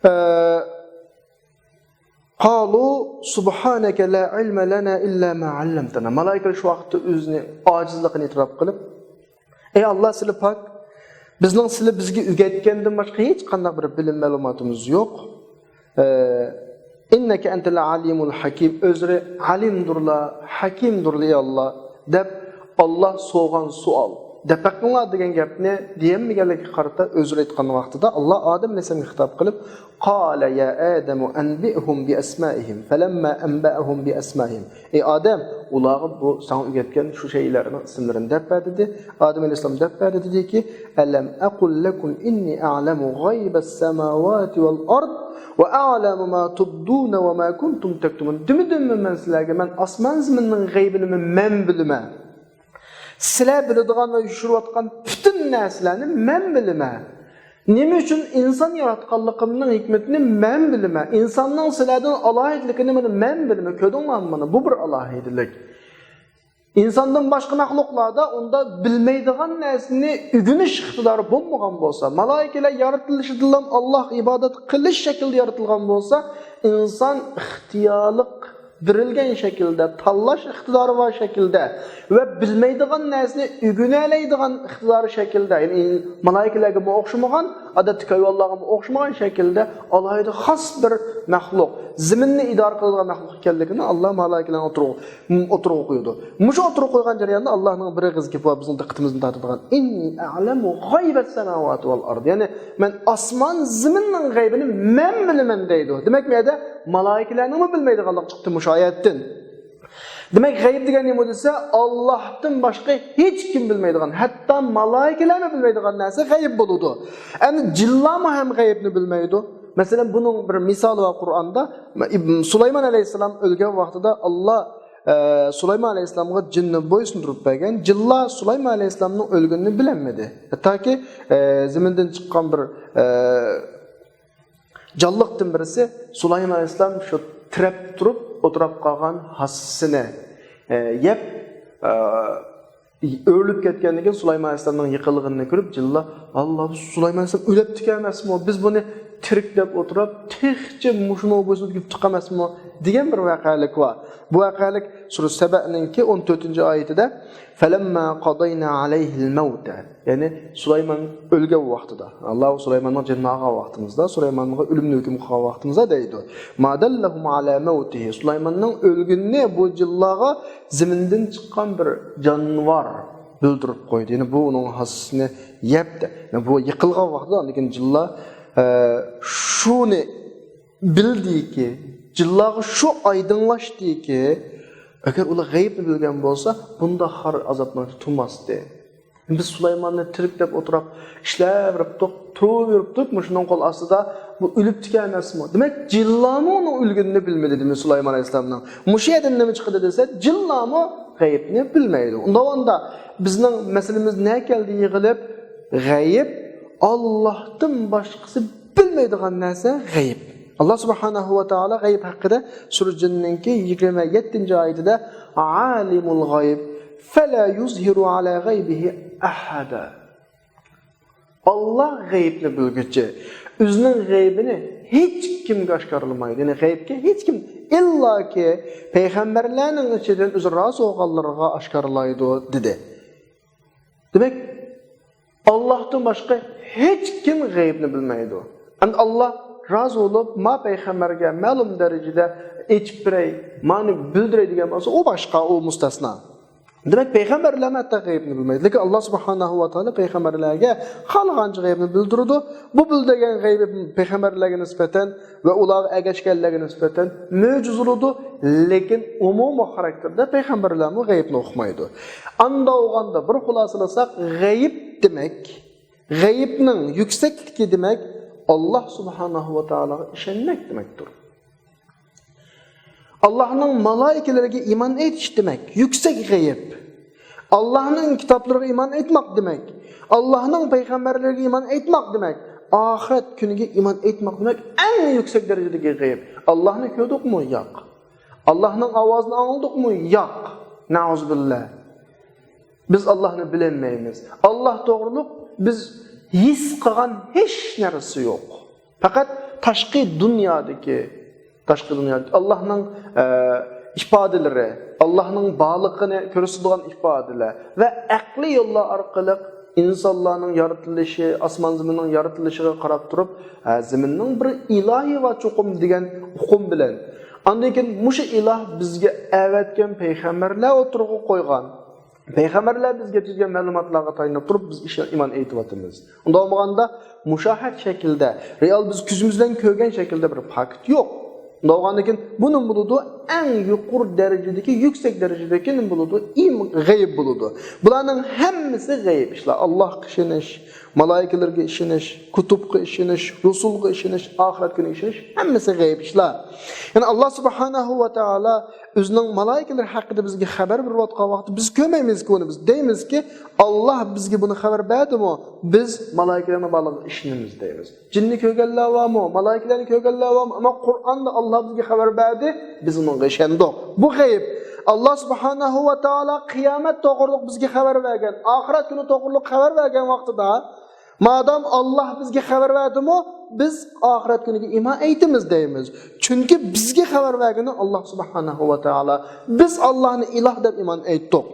ئە، قالوا سبحانك لا علم لنا إلا ما علمتنا. مالايىكىلەر شۇ ۋاقىتتا ئۆزىنى ئاجىزلىقىنى ئېتىراپ قىلىپ، ئەي ئاللا، سىلى پاك، بىزنىڭ سىلى بىزگە ئۆگەتكەندىن باشقا ھېچقانداق بىر بىلىم مەلۇماتىمىز يوق. ئە، إنك أنت العليم الحكيم، ئۆزلىرى ئالىمدۇرلا، ھەكىمدۇرلا، ئەي ئاللا، دەپ ئاللا سورىغان سوئال. دەپ بېقىڭلار دېگەن گەپنى دېيەلمىگەنلىكىگە قارىتا ئۆزرە ئېيتقان ۋاقتىدا، ئاللا ئادەم ئەلەيھىسسالامغا خىتاب قىلىپ، قال يا آدم أنبئهم بأسمائهم، فلما أنبأهم بأسمائهم. ئەي ئادەم، ئۇلارغا بۇ ساڭا ئۆگەتكەن شۇ شەيئىلەرنىڭ ئىسىملىرىنى دەپ بەر دېدى. ئادەم ئەلەيھىسسالام دەپ بەر دېدىكى، ألم أقل لكم إني أعلم غيب السماوات والأرض وأعلم ما تبدون وما كنتم تكتمون. دېمىدىممۇ مەن سىلەرگە، مەن ئاسمان زېمىننىڭ غەيبىنىمۇ مەن بىلىمەن. سىلەر بىلىدىغان ۋە يوشۇرۇۋاتقان پۈتۈن نەرسىلەرنى مەن بىلىمەن. نېمە ئۈچۈن ئىنسان ياراتقانلىقىمنىڭ ھېكمىتىنى مەن بىلىمەن. ئىنساننىڭ سىلەردىن ئالاھىدىلىكىنى مانا مەن بىلىمەن. كۆردۈڭلارمۇ مانا، بۇ بىر ئالاھىدىلىك. ئىنساندىن باشقا مەخلۇقلاردا ئۇندا بىلمەيدىغان نەرسىنى ئۆگىنىش ئىقتىدارى بولمىغان بولسا، مالايىكىلەر يارىتىلىشىدىنلا ئاللاھقا ئىبادەت قىلىش شەكلىدە يارىتىلغان بولسا، ئىنسان ئىختىيارلىق بېرىلگەن شەكىلدە، تاللاش ئىقتىدارى بار شەكىلدە ۋە بىلمەيدىغان نەرسىنى ئۆگىنەلەيدىغان ئىقتىدارى شەكىلدە، يەنى مالايىكىلەرگىمۇ ئوخشىمىغان، ئادەتتىكى ھايۋانلارغىمۇ ئوخشىمىغان شەكىلدە ئالاھىدە خاس بىر مەخلۇق، زېمىننى ئىدارە قىلىدىغان مەخلۇق ئىكەنلىكىنى ئاللا مالايىكىلەرنى ئوتتۇرىغا، ئوتتۇرىغا قويىدۇ. مۇشۇ ئوتتۇرىغا قويغان جەرياندا ئاللانىڭ بىر ئېغىز گېپى بار، بىزنىڭ دىققىتىمىزنى تارتىدىغان، إني أعلم غيب السماوات والأرض. يەنى مەن ئاسمان زېمىننىڭ غەيبىنى مەن بىلىمەن دەيدۇ. دېمەك، بۇ يەردە مالايىكىلەرنىڭمۇ بىلمەيدىغانلىقى چىقتى مۇشۇ ئايەتتىن. دېمەك، غەيب دېگەن نېمە دېسە، ئاللاھتىن باشقا ھېچ كىم بىلمەيدىغان، ھەتتا مالايىكىلەرمۇ بىلمەيدىغان نەرسە غەيب بولىدۇ. ئەمدى جىنلارمۇ ھەم غەيبنى بىلمەيدۇ. مەسىلەن، بۇنىڭ بىر مىسالى بار قۇرئاندا. ئىب-، سۇلايمان ئەلەيھىسسالام ئۆلگەن ۋاقتىدا ئاللا، ئە، سۇلايمان ئەلەيھىسسالامغا جىننى بويسۇندۇرۇپ بەرگەن. جىنلار سۇلايمان ئەلەيھىسسالامنىڭ ئۆلگىنىنى بىلەلمىدى. ھەتتاكى، ئە، زېمىندىن چىققان بىر، ئە، جانلىقتىن بىرسى سۇلايمان ئەلەيھىسسالام شۇ تىرەپ تۇرۇپ ئولتۇراپ قالغان ھاسىسىنى، ئە، يەپ، ئە، ئۆرۈلۈپ كەتكەندىن كېيىن سۇلايمان ئەلەيھىسسالامنىڭ يىقىلغىنىنى كۆرۈپ، جىنلار، «ئاللا، بۇ سۇلايمان ئەلەيھىسسالام ئۆلۈپتىكەن ئەمەسمۇ؟ بىز بۇنى تىرىك دەپ ئولتۇرۇپ، تېخىچە مۇشۇنىڭغا بويسۇنۇپ كېتىپتۇق ئەمەسمۇ؟» دېگەن بىر ۋەقەلىك بار. بۇ ۋەقەلىك سۈرە سەبەنىڭكى ئون تۆتىنچى ئايىتىدە، فلما قضينا عليه الموت. يەنى سۇلايمان ئۆلگەن ۋاقتىدا، ئاللا سۇلايماننىڭ جېنىنى ئالغان ۋاقتىمىزدا، سۇلايمانغا ئۆلۈمنى ھۆكۈم قىلغان ۋاقتىمىزدا دەيدۇ. ما دلهم على موته. سۇلايماننىڭ ئۆلگىنىنى بۇ جىنلارغا زېمىندىن چىققان بىر جانىۋار بىلدۈرۈپ قويدى. يەنى بۇ ئۇنىڭ ھاسىسىنى يەپتى. يەنى بۇ يىقىلغان ۋاقتىدا ئاندىن كېيىن جىنلار، ئە، شۇنى بىلدىكى، جىنلارغا شۇ ئايدىڭلاشتىكى، ئەگەر ئۇلار غەيىبنى بىلگەن بولسا، بۇنداق خار ئازابنى تۇتماستى. بىز سۇلايماننى تىرىك دەپ ئولتۇراپ ئىشلەۋېرىپتۇق، تۇرۇۋېرىپتۇق، مۇشۇنىڭ قول ئاستىدا، بۇ ئۆلۈپتىكەن ئەمەسمۇ؟ دېمەك، جىنلارمۇ ئۇنىڭ ئۆلگىنىنى بىلمىدى، دېمەك، سۇلايمان ئەلەيھىسسالامنىڭ. مۇشۇ يەردىن نېمە چىقىدۇ دېسە، جىنلارمۇ غەيىبنى بىلمەيدۇ. ئۇنداق بولغاندا بىزنىڭ مەسىلىمىز نەگە كەلدى يىغىلىپ؟ غەيىب، ئاللاھتىن باشقىسى بىلمەيدىغان نەرسە غەيىب. ئاللا سۇبھانەھۇ ۋە تائالا غەيىب ھەققىدە سۈرە جىننىڭكى يىگىرمە يەتتىنچى ئايىتىدە، عالم الغيب فلا يظهر على غيبه أحدا. ئاللا غەيىبنى بىلگۈچى، ئۆزىنىڭ غەيىبىنى ھېچكىمگە ئاشكارىلىمايدۇ. يەنى غەيىبكە ھېچكىم، ئىللاكى پەيغەمبەرلەرنىڭ ئىچىدىن ئۆزى رازى بولغانلىرىغا ئاشكارىلايدۇ، دېدى. دېمەك، ئاللاھتىن باشقا ھېچكىم غەيىبنى بىلمەيدۇ. ئەمدى ئاللا رازى بولۇپ، ما پەيغەمبەرگە مەلۇم دەرىجىدە ئېچىپ بېرەي، مانى بىلدۈرەي دېگەن بولسا، ئۇ باشقا، ئۇ مۇستەسنا. دېمەك، پەيغەمبەرلەرمۇ ھەتتا غەيىبنى بىلمەيدۇ. لېكىن ئاللا سۇبھانەھۇ ۋە تائالا پەيغەمبەرلەرگە خالىغانچە غەيىبنى بىلدۈرىدۇ. بۇ بىلدۈرگەن غەيىبى پەيغەمبەرلەرگە نىسبەتەن ۋە ئۇلارغا ئەگەشكەنلەرگە نىسبەتەن مۆجىزە بولىدۇ، لېكىن ئومۇمىي خاراكتېردا پەيغەمبەرلەرمۇ غەيىبنى ئۇقمايدۇ. ئاندا بولغاندا بىر خۇلاسىلىساق، غەيىب دېمەك، غەيىبنىڭ يۈكسەكلىكى دېمەك، ئاللا سۇبھانەھۇ ۋە تائالاغا ئىشەنمەك دېمەكتۇر. ئاللاھنىڭ مالايىكىلىرىگە ئىمان ئېيتىش دېمەك، يۈكسەك غەيىب. ئاللاھنىڭ كىتابلىرىغا ئىمان ئېيتماق دېمەك، ئاللاھنىڭ پەيغەمبەرلىرىگە ئىمان ئېيتماق دېمەك، ئاخىرەت كۈنىگە ئىمان ئېيتماق دېمەك، ئەڭ يۈكسەك دەرىجىدىكى غەيىب. ئاللاھنى كۆردۇقمۇ؟ ياق. ئاللاھنىڭ ئاۋازىنى ئاڭلىدۇقمۇ؟ ياق. نەئۇزۇبىللا. بىز ئاللاھنى بىلەلمەيمىز. ئاللاھ توغرۇلۇق بىز ھېس قىلغان ھېچ نەرسە يوق. پەقەت تاشقى دۇنيادىكى، تاشقى دۇنيادىكى ئاللاھنىڭ، ئە، ئىپادىلىرى، ئاللاھنىڭ بارلىقىنى كۆرسىتىدىغان ئىپادىلەر ۋە ئەقلىي يوللار ئارقىلىق ئىنسانلارنىڭ يارىتىلىشى، ئاسمان زېمىننىڭ يارىتىلىشىغا قاراپ تۇرۇپ، ئە، زېمىننىڭ بىر ئىلاھى بار چوقۇم دېگەن ئۇقۇم بىلەن، ئاندىن كېيىن مۇشۇ ئىلاھ بىزگە ئەۋەتكەن پەيغەمبەرلەر ئوتتۇرىغا قويغان پەيغەمبەرلەر بىزگە يەتكۈزگەن مەلۇماتلارغا تايىنىپ تۇرۇپ بىز ئىش-، ئىمان ئېيتىۋاتىمىز. ئۇنداق بولغاندا مۇشاھەت شەكلىدە، رېئال بىز كۆزىمىز بىلەن كۆرگەن شەكىلدە بىر پاكىت يوق. ئۇنداق بولغاندىن كېيىن بۇ نېمە بولىدۇ؟ ئەڭ يۇقىرى دەرىجىدىكى، يۈكسەك دەرىجىدىكى نېمە بولىدۇ؟ ئىم-، غەيىب بولىدۇ. بۇلارنىڭ ھەممىسى غەيىب ئىشلار. ئاللاھقا ئىشىنىش، مالائىكىلەرگە ئىشىنىش، كۇتۇبقا ئىشىنىش، رۇسۇلغا ئىشىنىش، ئاخىرەت كۈنىگە ئىشىنىش، ھەممىسى غەيىب ئىشلار. يەنى ئاللا سۇبھانەھۇ ۋە تائالا ئۆزىنىڭ مالائىكىلىرى ھەققىدە بىزگە خەۋەر بېرىۋاتقان ۋاقىتتا بىز كۆرمەيمىزكى ئۇنى، بىز دەيمىزكى، ئاللا بىزگە بۇنى خەۋەر بەردىمۇ؟ بىز مالائىكىلەرنىڭ بارلىقىغا ئىشىنىمىز دەيمىز. جىننى كۆرگەنلەر بارمۇ؟ مالائىكىلەرنى كۆرگەنلەر بارمۇ؟ ئەمما قۇرئاندا ئاللا بىزگە خەۋەر بەردى، بىز ئۇنىڭغا ئىشەندۇق. بۇ غەيىب. ئاللا سۇبھانەھۇ ۋە تائالا قىيامەت توغرۇلۇق بىزگە خەۋەر بەرگەن، ئاخىرەت كۈنى توغرۇلۇق خەۋەر بەرگەن ۋاقتىدا، مادام ئاللا بىزگە خەۋەر بەردىمۇ، بىز ئاخىرەت كۈنىگە ئىمان ئېيتىمىز دەيمىز. چۈنكى بىزگە خەۋەر بەرگىنى ئاللا سۇبھانەھۇ ۋە تائالا. بىز ئاللانى ئىلاھ دەپ ئىمان ئېيتتۇق.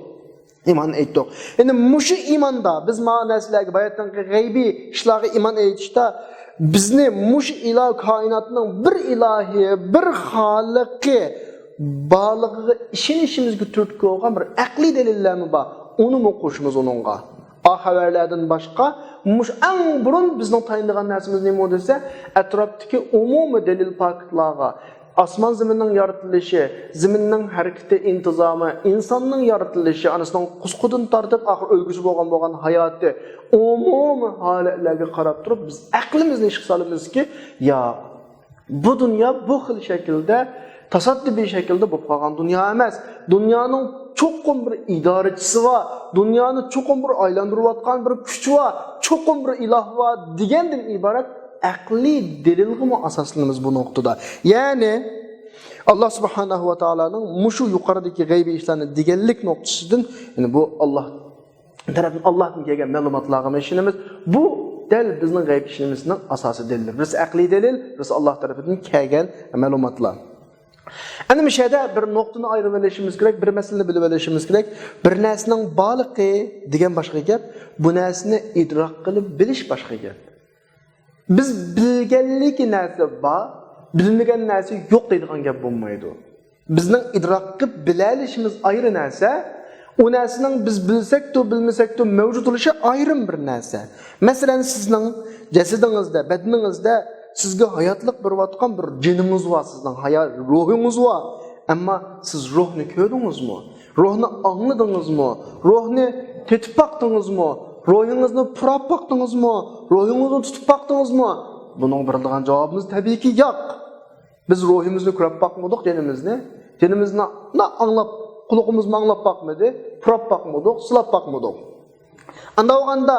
ئىمان ئېيتتۇق. يەنى مۇشۇ ئىماندا بىز مانا نەرسىلەرگە، باياتنىڭكى غەيبىي ئىشلارغا ئىمان ئېيتىشتا بىزنى مۇشۇ ئىلاھ، كائىناتنىڭ بىر ئىلاھى، بىر خالىقى بارلىقىغا ئىشىنىشىمىزگە تۈرتكە بولغان بىر ئەقلىي دەلىللەرمۇ بار. ئۇنىمۇ قوشىمىز ئۇنىڭغا. ئا خەۋەرلەردىن باشقا، مۇشۇ ئەڭ بۇرۇن بىزنىڭ تايىنىدىغان نەرسىمىز نېمە دېسە، ئەتراپتىكى ئومۇمىي دەلىل پاكىتلارغا، ئاسمان زېمىننىڭ يارىتىلىشى، زېمىننىڭ ھەرىكىتى، ئىنتىزامى، ئىنساننىڭ يارىتىلىشى، ئانىسىنىڭ قۇسقىدىن تارتىپ ئاخىر ئۆلگۈسى بولغان، بولغان ھاياتى، ئومۇمىي ھالەتلەرگە قاراپ تۇرۇپ بىز ئەقلىمىزنى ئىشقا سالىمىزكى، يا، بۇ دۇنيا بۇ خىل شەكىلدە، تاسادىپىي شەكىلدە بولۇپ قالغان دۇنيا ئەمەس. دۇنيانىڭ چوقۇم بىر ئىدارىچىسى بار، دۇنيانى چوقۇم بىر ئايلاندۇرۇۋاتقان بىر كۈچ بار، چوقۇم بىر ئىلاھ بار دېگەندىن ئىبارەت ئەقلىي دەلىلغىمۇ ئاساسلىنىمىز بۇ نۇقتىدا. يەنى، ئاللا سۇبھانەھۇ ۋە تائالانىڭ مۇشۇ يۇقىرىدىكى غەيبىي ئىشلارنى دېگەنلىك نۇقتىسىدىن، يەنى بۇ ئاللا تەرەپتىن، ئاللاھتىن كەلگەن مەلۇماتلارغىمۇ ئىشىنىمىز. بۇ دەل بىزنىڭ غەيب ئىشىنىشىمىزنىڭ ئاساسىي دەلىلى. بىرسى ئەقلىي دەلىل، بىرسى ئاللا تەرىپىدىن كەلگەن مەلۇماتلار. ئەنە مۇشۇ يەردە بىر نۇقتىنى ئايرىۋېلىشىمىز كېرەك، بىر مەسىلىنى بىلىۋېلىشىمىز كېرەك. بىر نەرسىنىڭ بارلىقى دېگەن باشقا گەپ، بۇ نەرسىنى ئىدراك قىلىپ بىلىش باشقا گەپ. بىز بىلگەنلىكى نەرسە بار، بىلمىگەن نەرسە يوق دەيدىغان گەپ بولمايدۇ. بىزنىڭ ئىدراك قىلىپ بىلەلىشىمىز ئايرى نەرسە، ئۇ نەرسىنىڭ بىز بىلسەكتۇ، بىلمىسەكتۇ مەۋجۇت بولۇشى ئايرىم بىر نەرسە. مەسىلەن، سىزنىڭ جەسىتىڭىزدە، بەدىنىڭىزدە سىزگە ھاياتلىق بېرىۋاتقان بىر جېنىڭىز بار، سىزنىڭ ھايات روھىڭىز بار. ئەمما سىز روھنى كۆردىڭىزمۇ؟ روھنى ئاڭلىدىڭىزمۇ؟ روھنى تېتىپ باقتىڭىزمۇ؟ روھىڭىزنى پۇراپ باقتىڭىزمۇ؟ روھىڭىزنى تۇتۇپ باقتىڭىزمۇ؟ بۇنىڭغا بېرىدىغان جاۋابىمىز تەبىئىيكى ياق. بىز روھىمىزنى كۆرۈپ باقمىدۇق، جېنىمىزنى. جېنىمىزنى نا-، ئاڭلاپ، قۇلىقىمىزمۇ ئاڭلاپ باقمىدى، پۇراپ باقمىدۇق، سىلاپ باقمىدۇق. ئانداق بولغاندا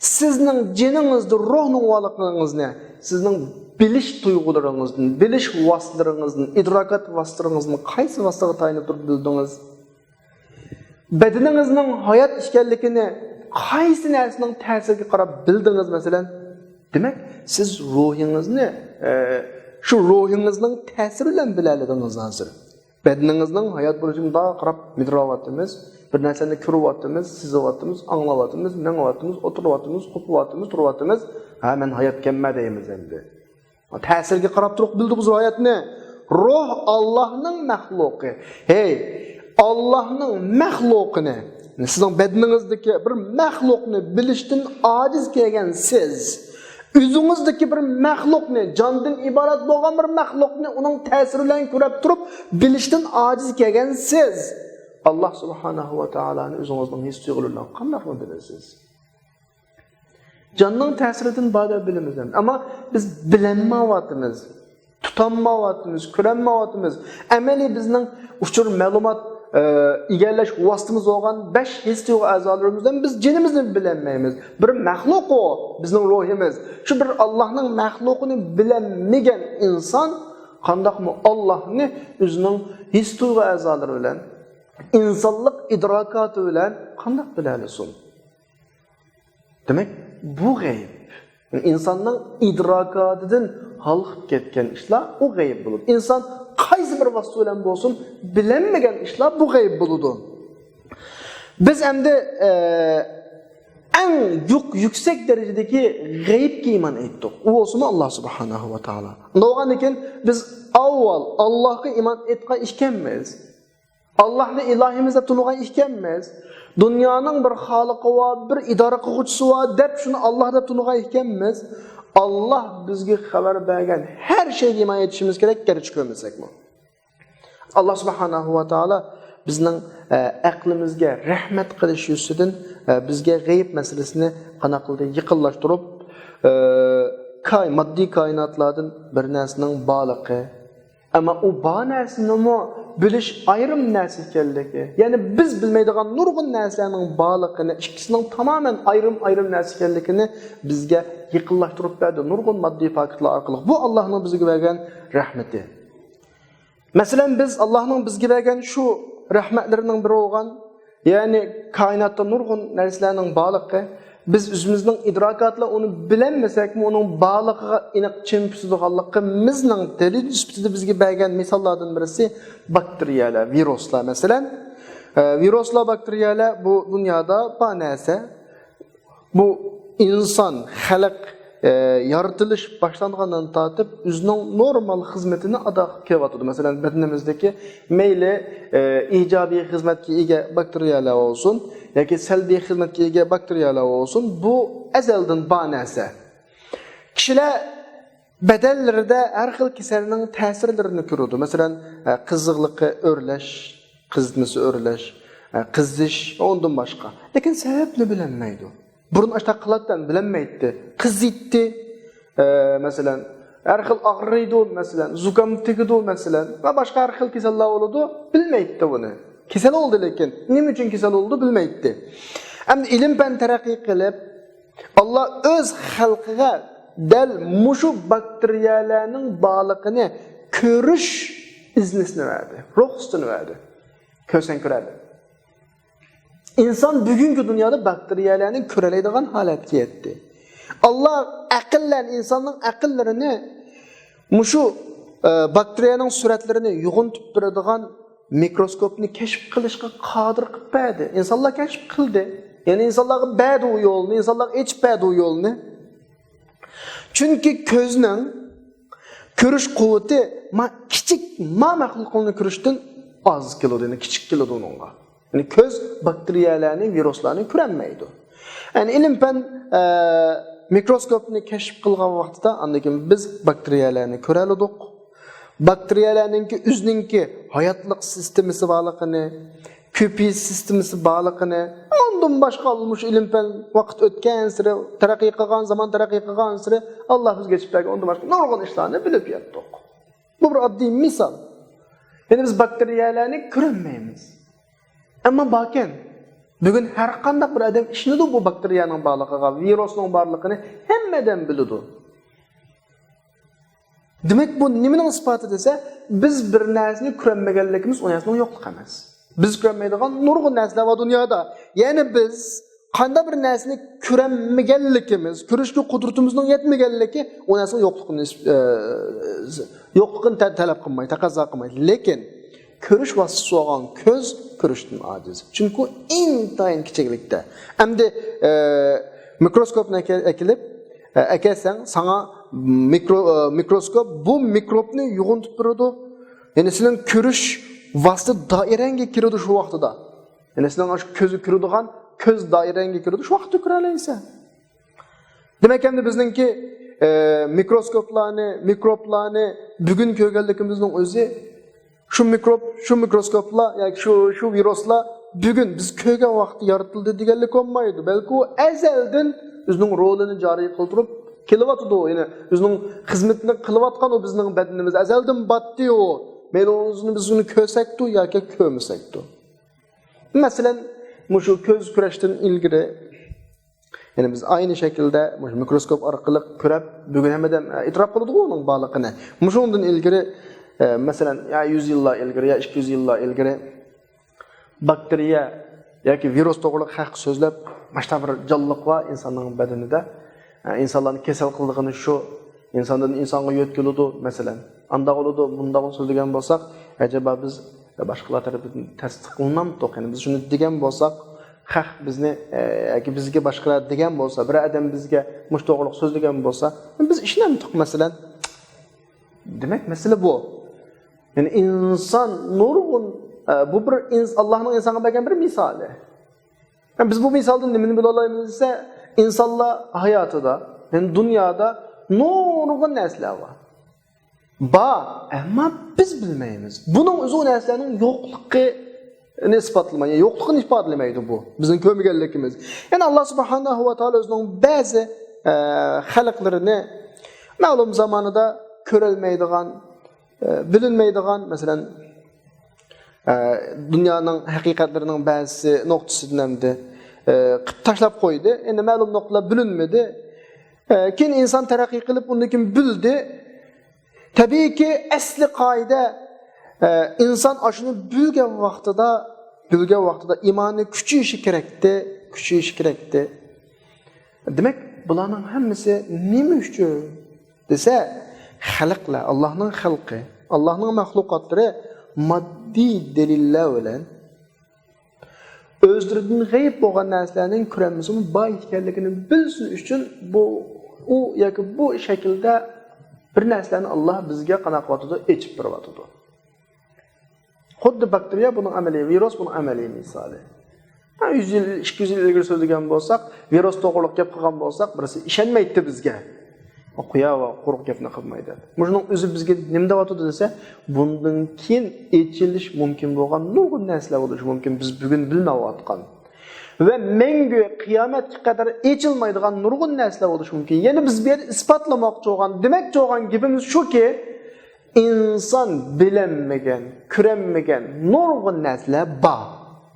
سىزنىڭ جېنىڭىزدا روھنىڭ بارلىقىڭىزنى سىزنىڭ بىلىش تۇيغۇلىرىڭىزدىن، بىلىش ۋاسىتىلىرىڭىزدىن، ئىدراكات ۋاسىتىلىرىڭىزدىن قايسى ۋاسىتىگە تايىنىپ تۇرۇپ بىلدىڭىز؟ بەدىنىڭىزنىڭ ھايات ئىكەنلىكىنى قايسى نەرسىنىڭ تەسىرىگە قاراپ بىلدىڭىز، مەسىلەن؟ دېمەك، سىز روھىڭىزنى، ئە، شۇ روھىڭىزنىڭ تەسىرى بىلەن بىلەلىدىڭىز ھازىر. بەدىنىڭىزنىڭ ھايات بولۇشىغا مۇنداق قاراپ مىدىرلاۋاتىمىز، بىر نەرسىنى كۆرۈۋاتىمىز، سېزىۋاتىمىز، ئاڭلاۋاتىمىز، مېڭىۋاتىمىز، ئولتۇرۇۋاتىمىز، قوپۇۋاتىمىز، تۇرۇۋاتىمىز. ھە، مەن ھاياتكەنمەن دەيمىز ئەمدى. تەسىرگە قاراپ تۇرۇپ بىلدۇق بىز ھاياتنى. روھ ئاللاھنىڭ مەخلۇقى. ھەي، ئاللاھنىڭ مەخلۇقىنى، سىزنىڭ بەدىنىڭىزدىكى بىر مەخلۇقنى بىلىشتىن ئاجىز كەلگەن سىز. ئۆزىڭىزدىكى بىر مەخلۇقنى، جاندىن ئىبارەت بولغان بىر مەخلۇقنى ئۇنىڭ تەسىرى بىلەن كۆرۈپ تۇرۇپ بىلىشتىن ئاجىز كەلگەن سىز. ئاللاھ سۇبھانەھۇ ۋە تائالانى ئۆزىڭىزنىڭ ھېس تۇيغۇلىرى بىلەن قانداقمۇ بىلىسىز؟ جاننىڭ تەسىرىدىن بار دەپ بىلىمىز ئەمدى. ئەمما بىز بىلەلمەيۋاتىمىز، تۇتالمايۋاتىمىز، كۆرەلمەيۋاتىمىز. ئەمەلىي بىزنىڭ ئۇچۇر، مەلۇمات، ئە، ئىگىلەش ۋاسىتىمىز بولغان بەش ھېس تۇيغۇ ئەزالىرىمىزدىن بىز جېنىمىزنى بىلەلمەيمىز. بىر مەخلۇق ئۇ، بىزنىڭ روھىمىز. شۇ بىر ئاللاھنىڭ مەخلۇقىنى بىلەلمىگەن ئىنسان قانداقمۇ ئاللاھنى ئۆزىنىڭ ھېس تۇيغۇ ئەزالىرى بىلەن، ئىنسانلىق ئىدراكاتى بىلەن قانداق بىلەلىسۇن؟ دېمەك، بۇ غەيىب. ئىنساننىڭ ئىدراكاتىدىن ھالقىپ كەتكەن ئىشلار، ئۇ غەيىب بولىدۇ. ئىنسان قايسى بىر ۋاسىتە بىلەن بولسۇن، بىلەلمىگەن ئىشلار، بۇ غەيىب بولىدۇ. بىز ئەمدى، ئە، ئەڭ يۇق-، يۈكسەك دەرىجىدىكى غەيىبكە ئىمان ئېيتتۇق. ئۇ بولسىمۇ ئاللاھ سۇبھانەھۇ ۋە تائالا. ئۇنداق بولغاندىن كېيىن بىز ئاۋۋال ئاللاھقا ئىمان ئېيتقان ئىكەنمىز. ئاللاھنى ئىلاھىمىز دەپ تونۇغان ئىكەنمىز، دۇنيانىڭ بىر خالىقى بار، بىر ئىدارە قىلغۇچىسى بار دەپ شۇنى ئاللاھ دەپ تونۇغان ئىكەنمىز، ئاللاھ بىزگە خەۋەر بەرگەن ھەر شەيگە ئىمان ئېيتىشىمىز كېرەك، گەرچە كۆرمىسەكمۇ. ئاللاھ سۇبھانەھۇ ۋە تائالا بىزنىڭ، ئە، ئەقلىمىزگە رەھمەت قىلىش يۈزىسىدىن، ئە، بىزگە غەيىب مەسىلىسىنى قانداق قىلدى؟ يېقىنلاشتۇرۇپ، ئە، كاي-، ماددىي كائىناتلاردىن بىر نەرسىنىڭ بارلىقى، ئەمما ئۇ بار نەرسىنىمۇ بىلىش ئايرىم نەرسە ئىكەنلىكى، يەنى بىز بىلمەيدىغان نۇرغۇن نەرسىلەرنىڭ بارلىقىنى، ئىككىسىنىڭ تامامەن ئايرىم-ئايرىم نەرسە ئىكەنلىكىنى بىزگە يېقىنلاشتۇرۇپ بەردى نۇرغۇن ماددىي پاكىتلار ئارقىلىق. بۇ ئاللاھنىڭ بىزگە بەرگەن رەھمىتى. مەسىلەن، بىز ئاللاھنىڭ بىزگە بەرگەن شۇ رەھمەتلىرىنىڭ بىرى بولغان، يەنى كائىناتتا نۇرغۇن نەرسىلەرنىڭ بارلىقى، بىز ئۆزىمىزنىڭ ئىدراكاتى بىلەن ئۇنى بىلەلمىسەكمۇ، ئۇنىڭ بارلىقىغا ئېنىق چىم پۈتىدىغانلىقىمىزنىڭ دەلىلى سۈپىتىدە بىزگە بەرگەن مىساللاردىن بىرسى باكتېرىيەلەر، ۋىرۇسلار مەسىلەن. ئە، ۋىرۇسلار، باكتېرىيەلەر بۇ دۇنيادا بار نەرسە. بۇ ئىنسان خەلق، ئە، يارىتىلىش باشلانغاندىن تارتىپ ئۆزىنىڭ نورمال خىزمىتىنى ئادا قىلىپ كېلىۋاتىدۇ. مەسىلەن، بەدىنىمىزدىكى مەيلى، ئە، ئىجابىي خىزمەتكە ئىگە باكتېرىيەلەر بولسۇن ياكى سەلبىي خىزمەتكە ئىگە باكتېرىيەلەر بولسۇن، بۇ ئەزەلدىن بار نەرسە. كىشىلەر بەدەنلىرىدە ھەر خىل كېسەلنىڭ تەسىرلىرىنى كۆرىدۇ. مەسىلەن، ئە، قىزىقلىقى ئۆرلەش، قىزىتمىسى ئۆرلەش، ئە، قىزىش، ئۇندىن باشقا. لېكىن سەۋەبنى بىلەلمەيدۇ. بۇرۇن ئاشتاق قىلاتتى، بىلەلمەيتتى. قىزىيتتى. ئە، مەسىلەن، ھەر خىل ئاغرىيدۇ، مەسىلەن، زۇكام تېگىدۇ، مەسىلەن، ۋە باشقا ھەر خىل كېسەللەر بولىدۇ، بىلمەيتتى بۇنى. كېسەل بولدى، لېكىن نېمە ئۈچۈن كېسەل بولدى، بىلمەيتتى. ئەمدى ئىلىم پەن تەرەققىي قىلىپ، ئاللا ئۆز خەلقىگە دەل مۇشۇ باكتېرىيەلەرنىڭ بارلىقىنى كۆرۈش ئىزنىسىنى بەردى، رۇخسىتىنى بەردى. كۆرسەڭ كۆرەلەيدۇ. ئىنسان بۈگۈنكى دۇنيادا باكتېرىيەلەرنى كۆرەلەيدىغان ھالەتكە يەتتى. ئاللا ئەقىللەرنى، ئىنساننىڭ ئەقىللىرىنى مۇشۇ، ئە، باكتېرىيەنىڭ سۈرەتلىرىنى يۇغۇنتۇپ بېرىدىغان مىكروسكوپنى كەشىپ قىلىشقا قادىر قىلىپ بەردى. ئىنسانلار كەشىپ قىلدى. يەنى ئىنسانلارغا بەردى ئۇ يولنى، ئىنسانلارغا ئېچىپ بەردى ئۇ يولنى. چۈنكى كۆزنىڭ كۆرۈش قۇۋۋىتى ما كىچىك ما مەخلۇقنى كۆرۈشتىن ئاز كېلىدۇ، يەنى كىچىك كېلىدۇ ئۇنىڭغا. يەنى كۆز باكتېرىيەلەرنى، ۋىرۇسلارنى كۆرەلمەيدۇ. يەنى ئىلىم پەن، ئە، مىكروسكوپنى كەشىپ قىلغان ۋاقتىدا، ئاندىن كېيىن بىز باكتېرىيەلەرنى كۆرەلىدۇق. باكتېرىيەلەرنىڭكى ئۆزىنىڭكى ھاياتلىق سىستېمىسى بارلىقىنى، كۆپىيىش سىستېمىسى بارلىقىنى، ئاندىن باشقا مۇشۇ ئىلىم پەن ۋاقىت ئۆتكەنسېرى، تەرەققىي قىلغان، زامان تەرەققىي قىلغانسېرى، ئاللا بىزگە ئېچىپ بەرگەن ئاندىن باشقا نۇرغۇن ئىشلارنى بىلىپ يەتتۇق. بۇ بىر ئاددىي مىسال. يەنى بىز باكتېرىيەلەرنى كۆرەلمەيمىز. ئەمما باركەن، بۈگۈن ھەر قانداق بىر ئادەم ئىشىنىدۇ بۇ باكتېرىيەنىڭ بارلىقىغا، ۋىرۇسنىڭ بارلىقىنى ھەممە ئادەم بىلىدۇ. دېمەك، بۇ نېمىنىڭ ئىسپاتى دېسە، بىز بىر نەرسىنى كۆرەلمىگەنلىكىمىز ئۇ نەرسىنىڭ يوقلۇقى ئەمەس. بىز كۆرەلمەيدىغان نۇرغۇن نەرسىلەر بار دۇنيادا. يەنى بىز قانداق بىر نەرسىنى كۆرەلمىگەنلىكىمىز، كۆرۈشكە قۇدرىتىمىزنىڭ يەتمىگەنلىكى ئۇ نەرسىنىڭ يوقلۇقىنى، ئە، يوقلۇقىنى تە-، تەلەپ قىلماي، تەقەززا قىلمايدۇ. لېكىن كۆرۈش ۋاسىتىسى بولغان كۆز كۆرۈشتىن ئاجىز. چۈنكى ئىنتايىن كىچىكلىكتە. ئەمدى، ئە، مىكروسكوپنى ئەكە-، ئەكېلىپ، ئە، ئەكەلسەڭ، ساڭا مىكرو-، ئە، مىكروسكوپ بۇ مىكروبنى يۇغۇنتۇپ بېرىدۇ. يەنى سېنىڭ كۆرۈش ۋاسىتە دائىرەڭگە كىرىدۇ شۇ ۋاقتىدا. يەنى سېنىڭ ئاشۇ كۆزگە كىرىدىغان، كۆز دائىرەڭگە كىرىدۇ، شۇ ۋاقىتتا كۆرەلەيسەن. دېمەك، ئەمدى بىزنىڭكى، ئە، مىكروسكوپلارنى، مىكروبلارنى بۈگۈن كۆرگەنلىكىمىزنىڭ ئۆزى، شۇ مىكروب، شۇ مىكروسكوپلار ياكى شۇ، شۇ ۋىرۇسلار بۈگۈن بىز كۆرگەن ۋاقىتتا يارىتىلدى دېگەنلىك بولمايدۇ، بەلكى ئۇ ئەزەلدىن ئۆزىنىڭ رولىنى جارى قىلدۇرۇپ كېلىۋاتىدۇ. يەنى ئۆزىنىڭ خىزمىتىنى قىلىۋاتقان ئۇ بىزنىڭ بەدىنىمىزدە ئەزەلدىن باتتى ئۇ. مەيلى ئۇنى بىز ئۇنى كۆرسەكتۇ ياكى كۆرمىسەكتۇ. مەسىلەن، مۇشۇ كۆز كۆرۈشتىن ئىلگىرى، يەنى بىز ئاينى شەكىلدە مۇشۇ مىكروسكوپ ئارقىلىق كۆرۈپ، بۈگۈن ھەممە ئادەم، ئە، ئېتىراپ قىلىدىغۇ ئۇنىڭ بارلىقىنى. مۇشۇنىڭدىن ئىلگىرى، ئە، مەسىلەن، يا يۈز يىللار ئىلگىرى، يا ئىككى يۈز يىللار ئىلگىرى باكتېرىيە ياكى ۋىرۇس توغرىلىق ھەق سۆزلەپ، ماشتا بىر جانلىق بار ئىنساننىڭ بەدىنىدە. ئە، ئىنسانلارنى كېسەل قىلىدىغىنى شۇ، ئىنساندىن ئىنسانغا يۆتكىلىدۇ، مەسىلەن. ئانداق بولىدۇ، مۇنداق بولىدۇ دېگەن بولساق، ئەجەبا بىز باشقىلار تەرىپىدىن تەستىقلىنامتۇق؟ يەنى بىز شۇنى دېگەن بولساق، خەق بىزنى، ئە، ياكى بىزگە باشقىلار دېگەن بولسا، بىر ئادەم بىزگە مۇشۇ توغرىلىق سۆزلىگەن بولسا، بىز ئىشىنەمتۇق، مەسىلەن؟ دېمەك، مەسىلە بۇ. يەنى ئىنسان نۇرغۇن ئە، بۇ بىر ئىنس-، ئاللاھنىڭ ئىنسانغا بەرگەن بىر مىسالى. يەنى بىز بۇ مىسالدىن نېمىنى بىلالايمىز دېسە، ئىنسانلار ھاياتىدا، يەنى دۇنيادا نۇرغۇن نەرسىلەر بار. بار، ئەمما بىز بىلمەيمىز. بۇنىڭ ئۆزى ئۇ نەرسىلەرنىڭ يوقلۇقىنى ئىسپاتلىماي-، يوقلۇقىنى ئىپادىلىمەيدۇ بۇ، بىزنىڭ كۆرمىگەنلىكىمىز. يەنى ئاللا سۇبھانەھۇ ۋە تائالا ئۆزىنىڭ بەزى، ئە، خەلقلىرىنى مەلۇم زامانىدا كۆرەلمەيدىغان، ئە، بىلىنمەيدىغان، مەسىلەن، ئە، دۇنيانىڭ ھەقىقەتلىرىنىڭ بەزىسى نۇقتىسىدىن ئەمدى، ئە، قىپ تاشلاپ قويدى. ئەمدى مەلۇم نۇقتىلار بىلىنمىدى. ئە، كېيىن ئىنسان تەرەققىي قىلىپ، ئۇندىن كېيىن بىلدى. تەبىئىيكى، ئەسلى قائىدە، ئە، ئىنسان ئاشۇنى بىلگەن ۋاقتىدا، بىلگەن ۋاقتىدا ئىمانى كۈچىيىشى كېرەكتى، كۈچىيىشى كېرەكتى. دېمەك، بۇلارنىڭ ھەممىسى نېمە ئۈچۈن دېسە، خەلقلەر، ئاللاھنىڭ خەلقى، ئاللاھنىڭ مەخلۇقاتلىرى ماددىي دەلىللەر بىلەن ئۆزلىرىدىن غەيىب بولغان نەرسىلەرنىڭ كۆرەلمىسىمۇ بار ئىكەنلىكىنى بىلسۇن ئۈچۈن بۇ، ئۇ ياكى بۇ شەكىلدە بىر نەرسىلەرنى ئاللاھ بىزگە قانداق قىلىۋاتىدۇ؟ ئېچىپ بېرىۋاتىدۇ. خۇددى باكتېرىيە بۇنىڭ ئەمەلىي، ۋىرۇس بۇنىڭ ئەمەلىي مىسالى. ھە، يۈز يىل، ئىككى يۈز يىل ئىلگىرى سۆزلىگەن بولساق، ۋىرۇس توغرىلىق گەپ قىلغان بولساق، بىرسى ئىشەنمەيتتى بىزگە. قۇيا ۋە قۇرۇق گەپنى قىلمايدۇ. مۇشۇنىڭ ئۆزى بىزگە نېمە دەۋاتىدۇ دېسە، بۇندىن كېيىن ئېچىلىش مۇمكىن بولغان نۇرغۇن نەرسىلەر بولۇشى مۇمكىن، بىز بۈگۈن بىلمەيۋاتقان. ۋە مەڭگۈ قىيامەتكە قەدەر ئېچىلمايدىغان نۇرغۇن نەرسىلەر بولۇشى مۇمكىن. يەنى بىز بۇ يەردە ئىسپاتلىماقچى بولغان، دېمەكچى بولغان گېپىمىز شۇكى، ئىنسان بىلەلمىگەن، كۆرەلمىگەن نۇرغۇن نەرسىلەر بار.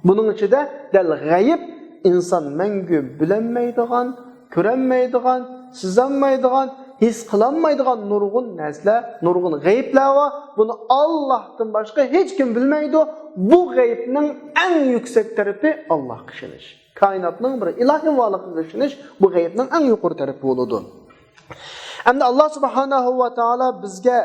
بۇنىڭ ئىچىدە دەل غەيىب، ئىنسان مەڭگۈ بىلەلمەيدىغان، كۆرەلمەيدىغان، سېزەلمەيدىغان، ھېس قىلالمايدىغان نۇرغۇن نەرسىلەر، نۇرغۇن غەيىبلەر بار. بۇنى ئاللاھتىن باشقا ھېچكىم بىلمەيدۇ. بۇ غەيىبنىڭ ئەڭ يۈكسەك تەرىپى ئاللاھقا ئىشىنىش. كائىناتنىڭ بىر ئىلاھىي بارلىقىغا ئىشىنىش بۇ غەيىبنىڭ ئەڭ يۇقىرى تەرىپى بولىدۇ. ئەمدى ئاللا سۇبھانەھۇ ۋە تائالا بىزگە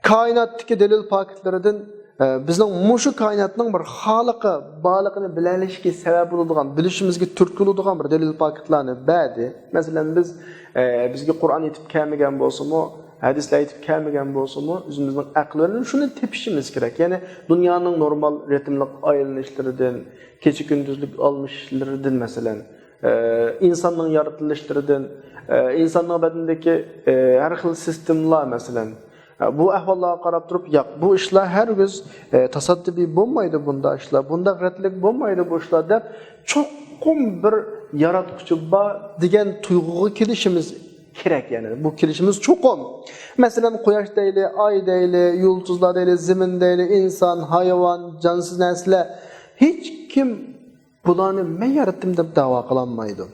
كائىناتتىكى دەلىل پاكىتلىرىدىن، ئە، بىزنىڭ مۇشۇ كائىناتنىڭ بىر خالىقى بارلىقىنى بىلەلىشىگە سەۋەب بولىدىغان، بىلىشىمىزگە تۈرتكە بولىدىغان بىر دەلىل پاكىتلارنى بەردى. مەسىلەن، بىز، ئە، بىزگە قۇرئان يېتىپ كەلمىگەن بولسىمۇ، ھەدىسلەر يېتىپ كەلمىگەن بولسىمۇ، ئۆزىمىزنىڭ ئەقلى بىلەن شۇنى تېپىشىمىز كېرەك. يەنى دۇنيانىڭ نورمال رىتىملىق ئايلىنىشلىرىدىن، كېچە-كۈندۈزلۈك ئالمىشىشلىرىدىن، مەسىلەن، ئە، ئىنساننىڭ يارىتىلىشلىرىدىن، ئە، ئىنساننىڭ بەدىنىدىكى، ئە، ھەر خىل سىستېمىلار، مەسىلەن، ئە، بۇ ئەھۋاللارغا قاراپ تۇرۇپ، ياق، بۇ ئىشلار ھەرگىز، ئە، تاسادىپىي بولمايدۇ، بۇنداق ئىشلار، بۇنداق رەتلىك بولمايدۇ بۇ ئىشلار دەپ، چوقۇم بىر ياراتقۇچى بار دېگەن تۇيغۇغا كېلىشىمىز كېرەك، يەنى بۇ كېلىشىمىز چوقۇم. مەسىلەن، قۇياش دەيلى، ئاي دەيلى، يۇلتۇزلار دەيلى، زېمىن دەيلى، ئىنسان، ھايۋان، جانسىز نەرسىلەر، ھېچكىم بۇلارنى مەن ياراتتىم دەپ دەۋا قىلالمايدۇ.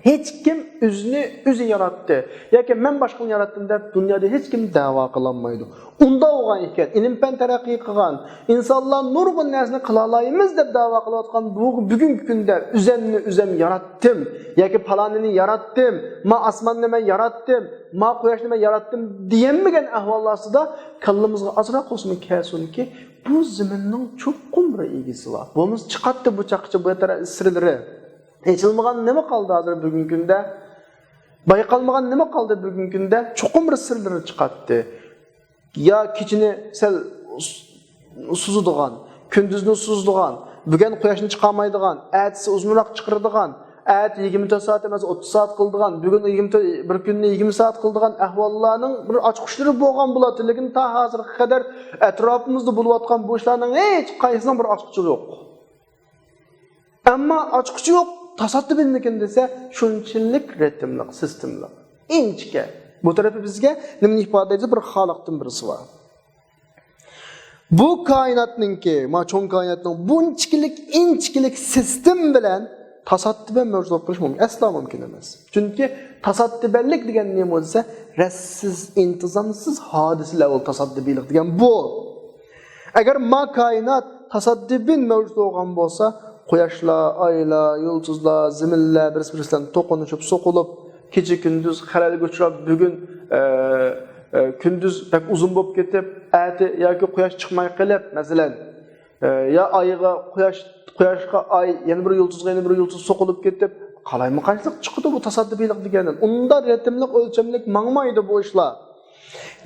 ھېچكىم ئۆزىنى ئۆزى ياراتتى ياكى مەن باشقىنى ياراتتىم دەپ دۇنيادا ھېچكىم دەۋا قىلالمايدۇ. ئۇنداق بولغان ئىكەن، ئىلىم-پەن تەرەققىي قىلغان، ئىنسانلار نۇرغۇن نەرسىنى قىلالايمىز دەپ دەۋا قىلىۋاتقان بۇ بۈگۈنكى كۈندە ئۆزەمنى ئۆزەم ياراتتىم ياكى پالانىنى ياراتتىم، ما ئاسماننى مەن ياراتتىم، ما قۇياشنى مەن ياراتتىم دېيەلمىگەن ئەھۋاللار ئاستىدا كاللىمىزغا ئازراق بولسىمۇ كەلسۇنكى، بۇ زېمىننىڭ چوقۇم بىر ئىگىسى بار. بولمىسا چىقاتتى بۇ چاققىچە بۇ تەرەپ سىرلىرى. ئېچىلمىغان نېمە قالدى ھازىر بۈگۈنكى كۈندە؟ بايقالمىغان نېمە قالدى بۈگۈنكى كۈندە؟ چوقۇم بىر سىرلىرى چىقاتتى. يا كېچىنى سەل سۇ-، سوزىدىغان، كۈندۈزنى سوزىدىغان، بۈگۈن قۇياشنى چىقارمايدىغان، ئەتىسى ئۇزۇنراق چىقىرىدىغان، ئەتە يىگىرمە تۆت سائەت ئەمەس، ئوتتۇز سائەت قىلىدىغان، بۈگۈن يىگىرمە تۆت، بىر كۈننى يىگىرمە سائەت قىلىدىغان ئەھۋاللارنىڭ بىر ئاچقۇچلىرى بولغان بولاتتى. لېكىن تا ھازىرغا قەدەر ئەتراپىمىزدا بولۇۋاتقان بۇ ئىشلارنىڭ ھېچ قايسىنىڭ بىر ئاچقۇچى يوق. ئەمما ئاچقۇچى يوق، تاسادىپىيمىكىن دېسە، شۇنچىلىك رىتىملىق، سىستېمىلىق، ئىنچىكە. بۇ تەرىپى بىزگە نېمىنى ئىپادىلەيدۇ؟ بىر خالىقتىن بىرسى بار. بۇ كائىناتنىڭكى، ما چوڭ كائىناتنىڭ بۇنچىكىلىك، ئىنچىكىلىك سىستېما بىلەن تاسادىپەن مەۋجۇت بولۇپ قېلىشى مۇمكىن. ئەسلا مۇمكىن ئەمەس. چۈنكى تاسادىپەنلىك دېگەن نېمە دېسە، رەتسىز، ئىنتىزامسىز ھادىسىلەر بولۇپ تاسادىپىيلىق دېگەن بۇ. ئەگەر ما كائىنات تاسادىپەن مەۋجۇت بولغان بولسا، قۇياشلار، ئايلار، يۇلتۇزلار، زېمىنلەر بىرسى-بىرسى بىلەن توقۇنۇشۇپ، سوقۇلۇپ، كېچە-كۈندۈز خەلەلگە ئۇچراپ، بۈگۈن، ئە، ئە، كۈندۈز بەك ئۇزۇن بولۇپ كېتىپ، ئەتە ياكى قۇياش چىقماي قېلىپ، مەسىلەن، ئە، يا ئايغا قۇياش، قۇياشقا ئاي، يەنە بىر يۇلتۇزغا يەنە بىر يۇلتۇز سوقۇلۇپ كېتىپ، قالايمىقانچىلىق چىقىدۇ بۇ تاسادىپىيلىق دېگەندىن. ئۇنداق رىتىملىق، ئۆلچەملىك ماڭمايدۇ بۇ ئىشلار.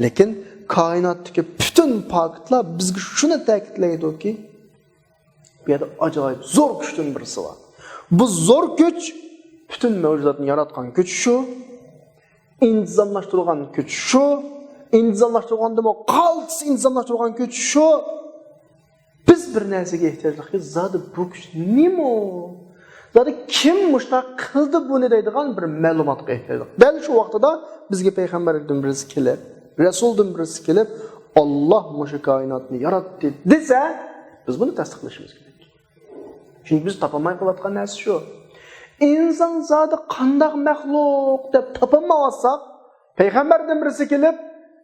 لېكىن كائىناتتىكى پۈتۈن پاكىتلار بىزگە شۇنى تەكىتلەيدۇكى، بۇ يەردە ئاجايىپ زور كۈچتىن بىرسى بار. بۇ زور كۈچ، پۈتۈن مەۋجۇداتنى ياراتقان كۈچ شۇ، ئىنتىزاملاشتۇرغان كۈچ شۇ، ئىنتىزاملاشتۇرغاندىمۇ قالتىس ئىنتىزاملاشتۇرغان كۈچ شۇ. بىز بىر نەرسىگە ئېھتىياجلىقكى، زادى بۇ كۈچ نېمە؟ زادى كىم مۇشۇنداق قىلدى بۇنى دەيدىغان بىر مەلۇماتقا ئېھتىياجلىق. دەل شۇ ۋاقتىدا بىزگە پەيغەمبەردىن بىرسى كېلىپ، رەسۇلدىن بىرسى كېلىپ، «ئاللاھ مۇشۇ كائىناتنى ياراتتى» دېسە، بىز بۇنى تەستىقلىشىمىز كېرەك. چۈنكى بىز تاپالماي قېلىۋاتقان نەرسە شۇ. ئىنسان زادى قانداق مەخلۇق دەپ تاپالمايۋاتساق، پەيغەمبەردىن بىرسى كېلىپ،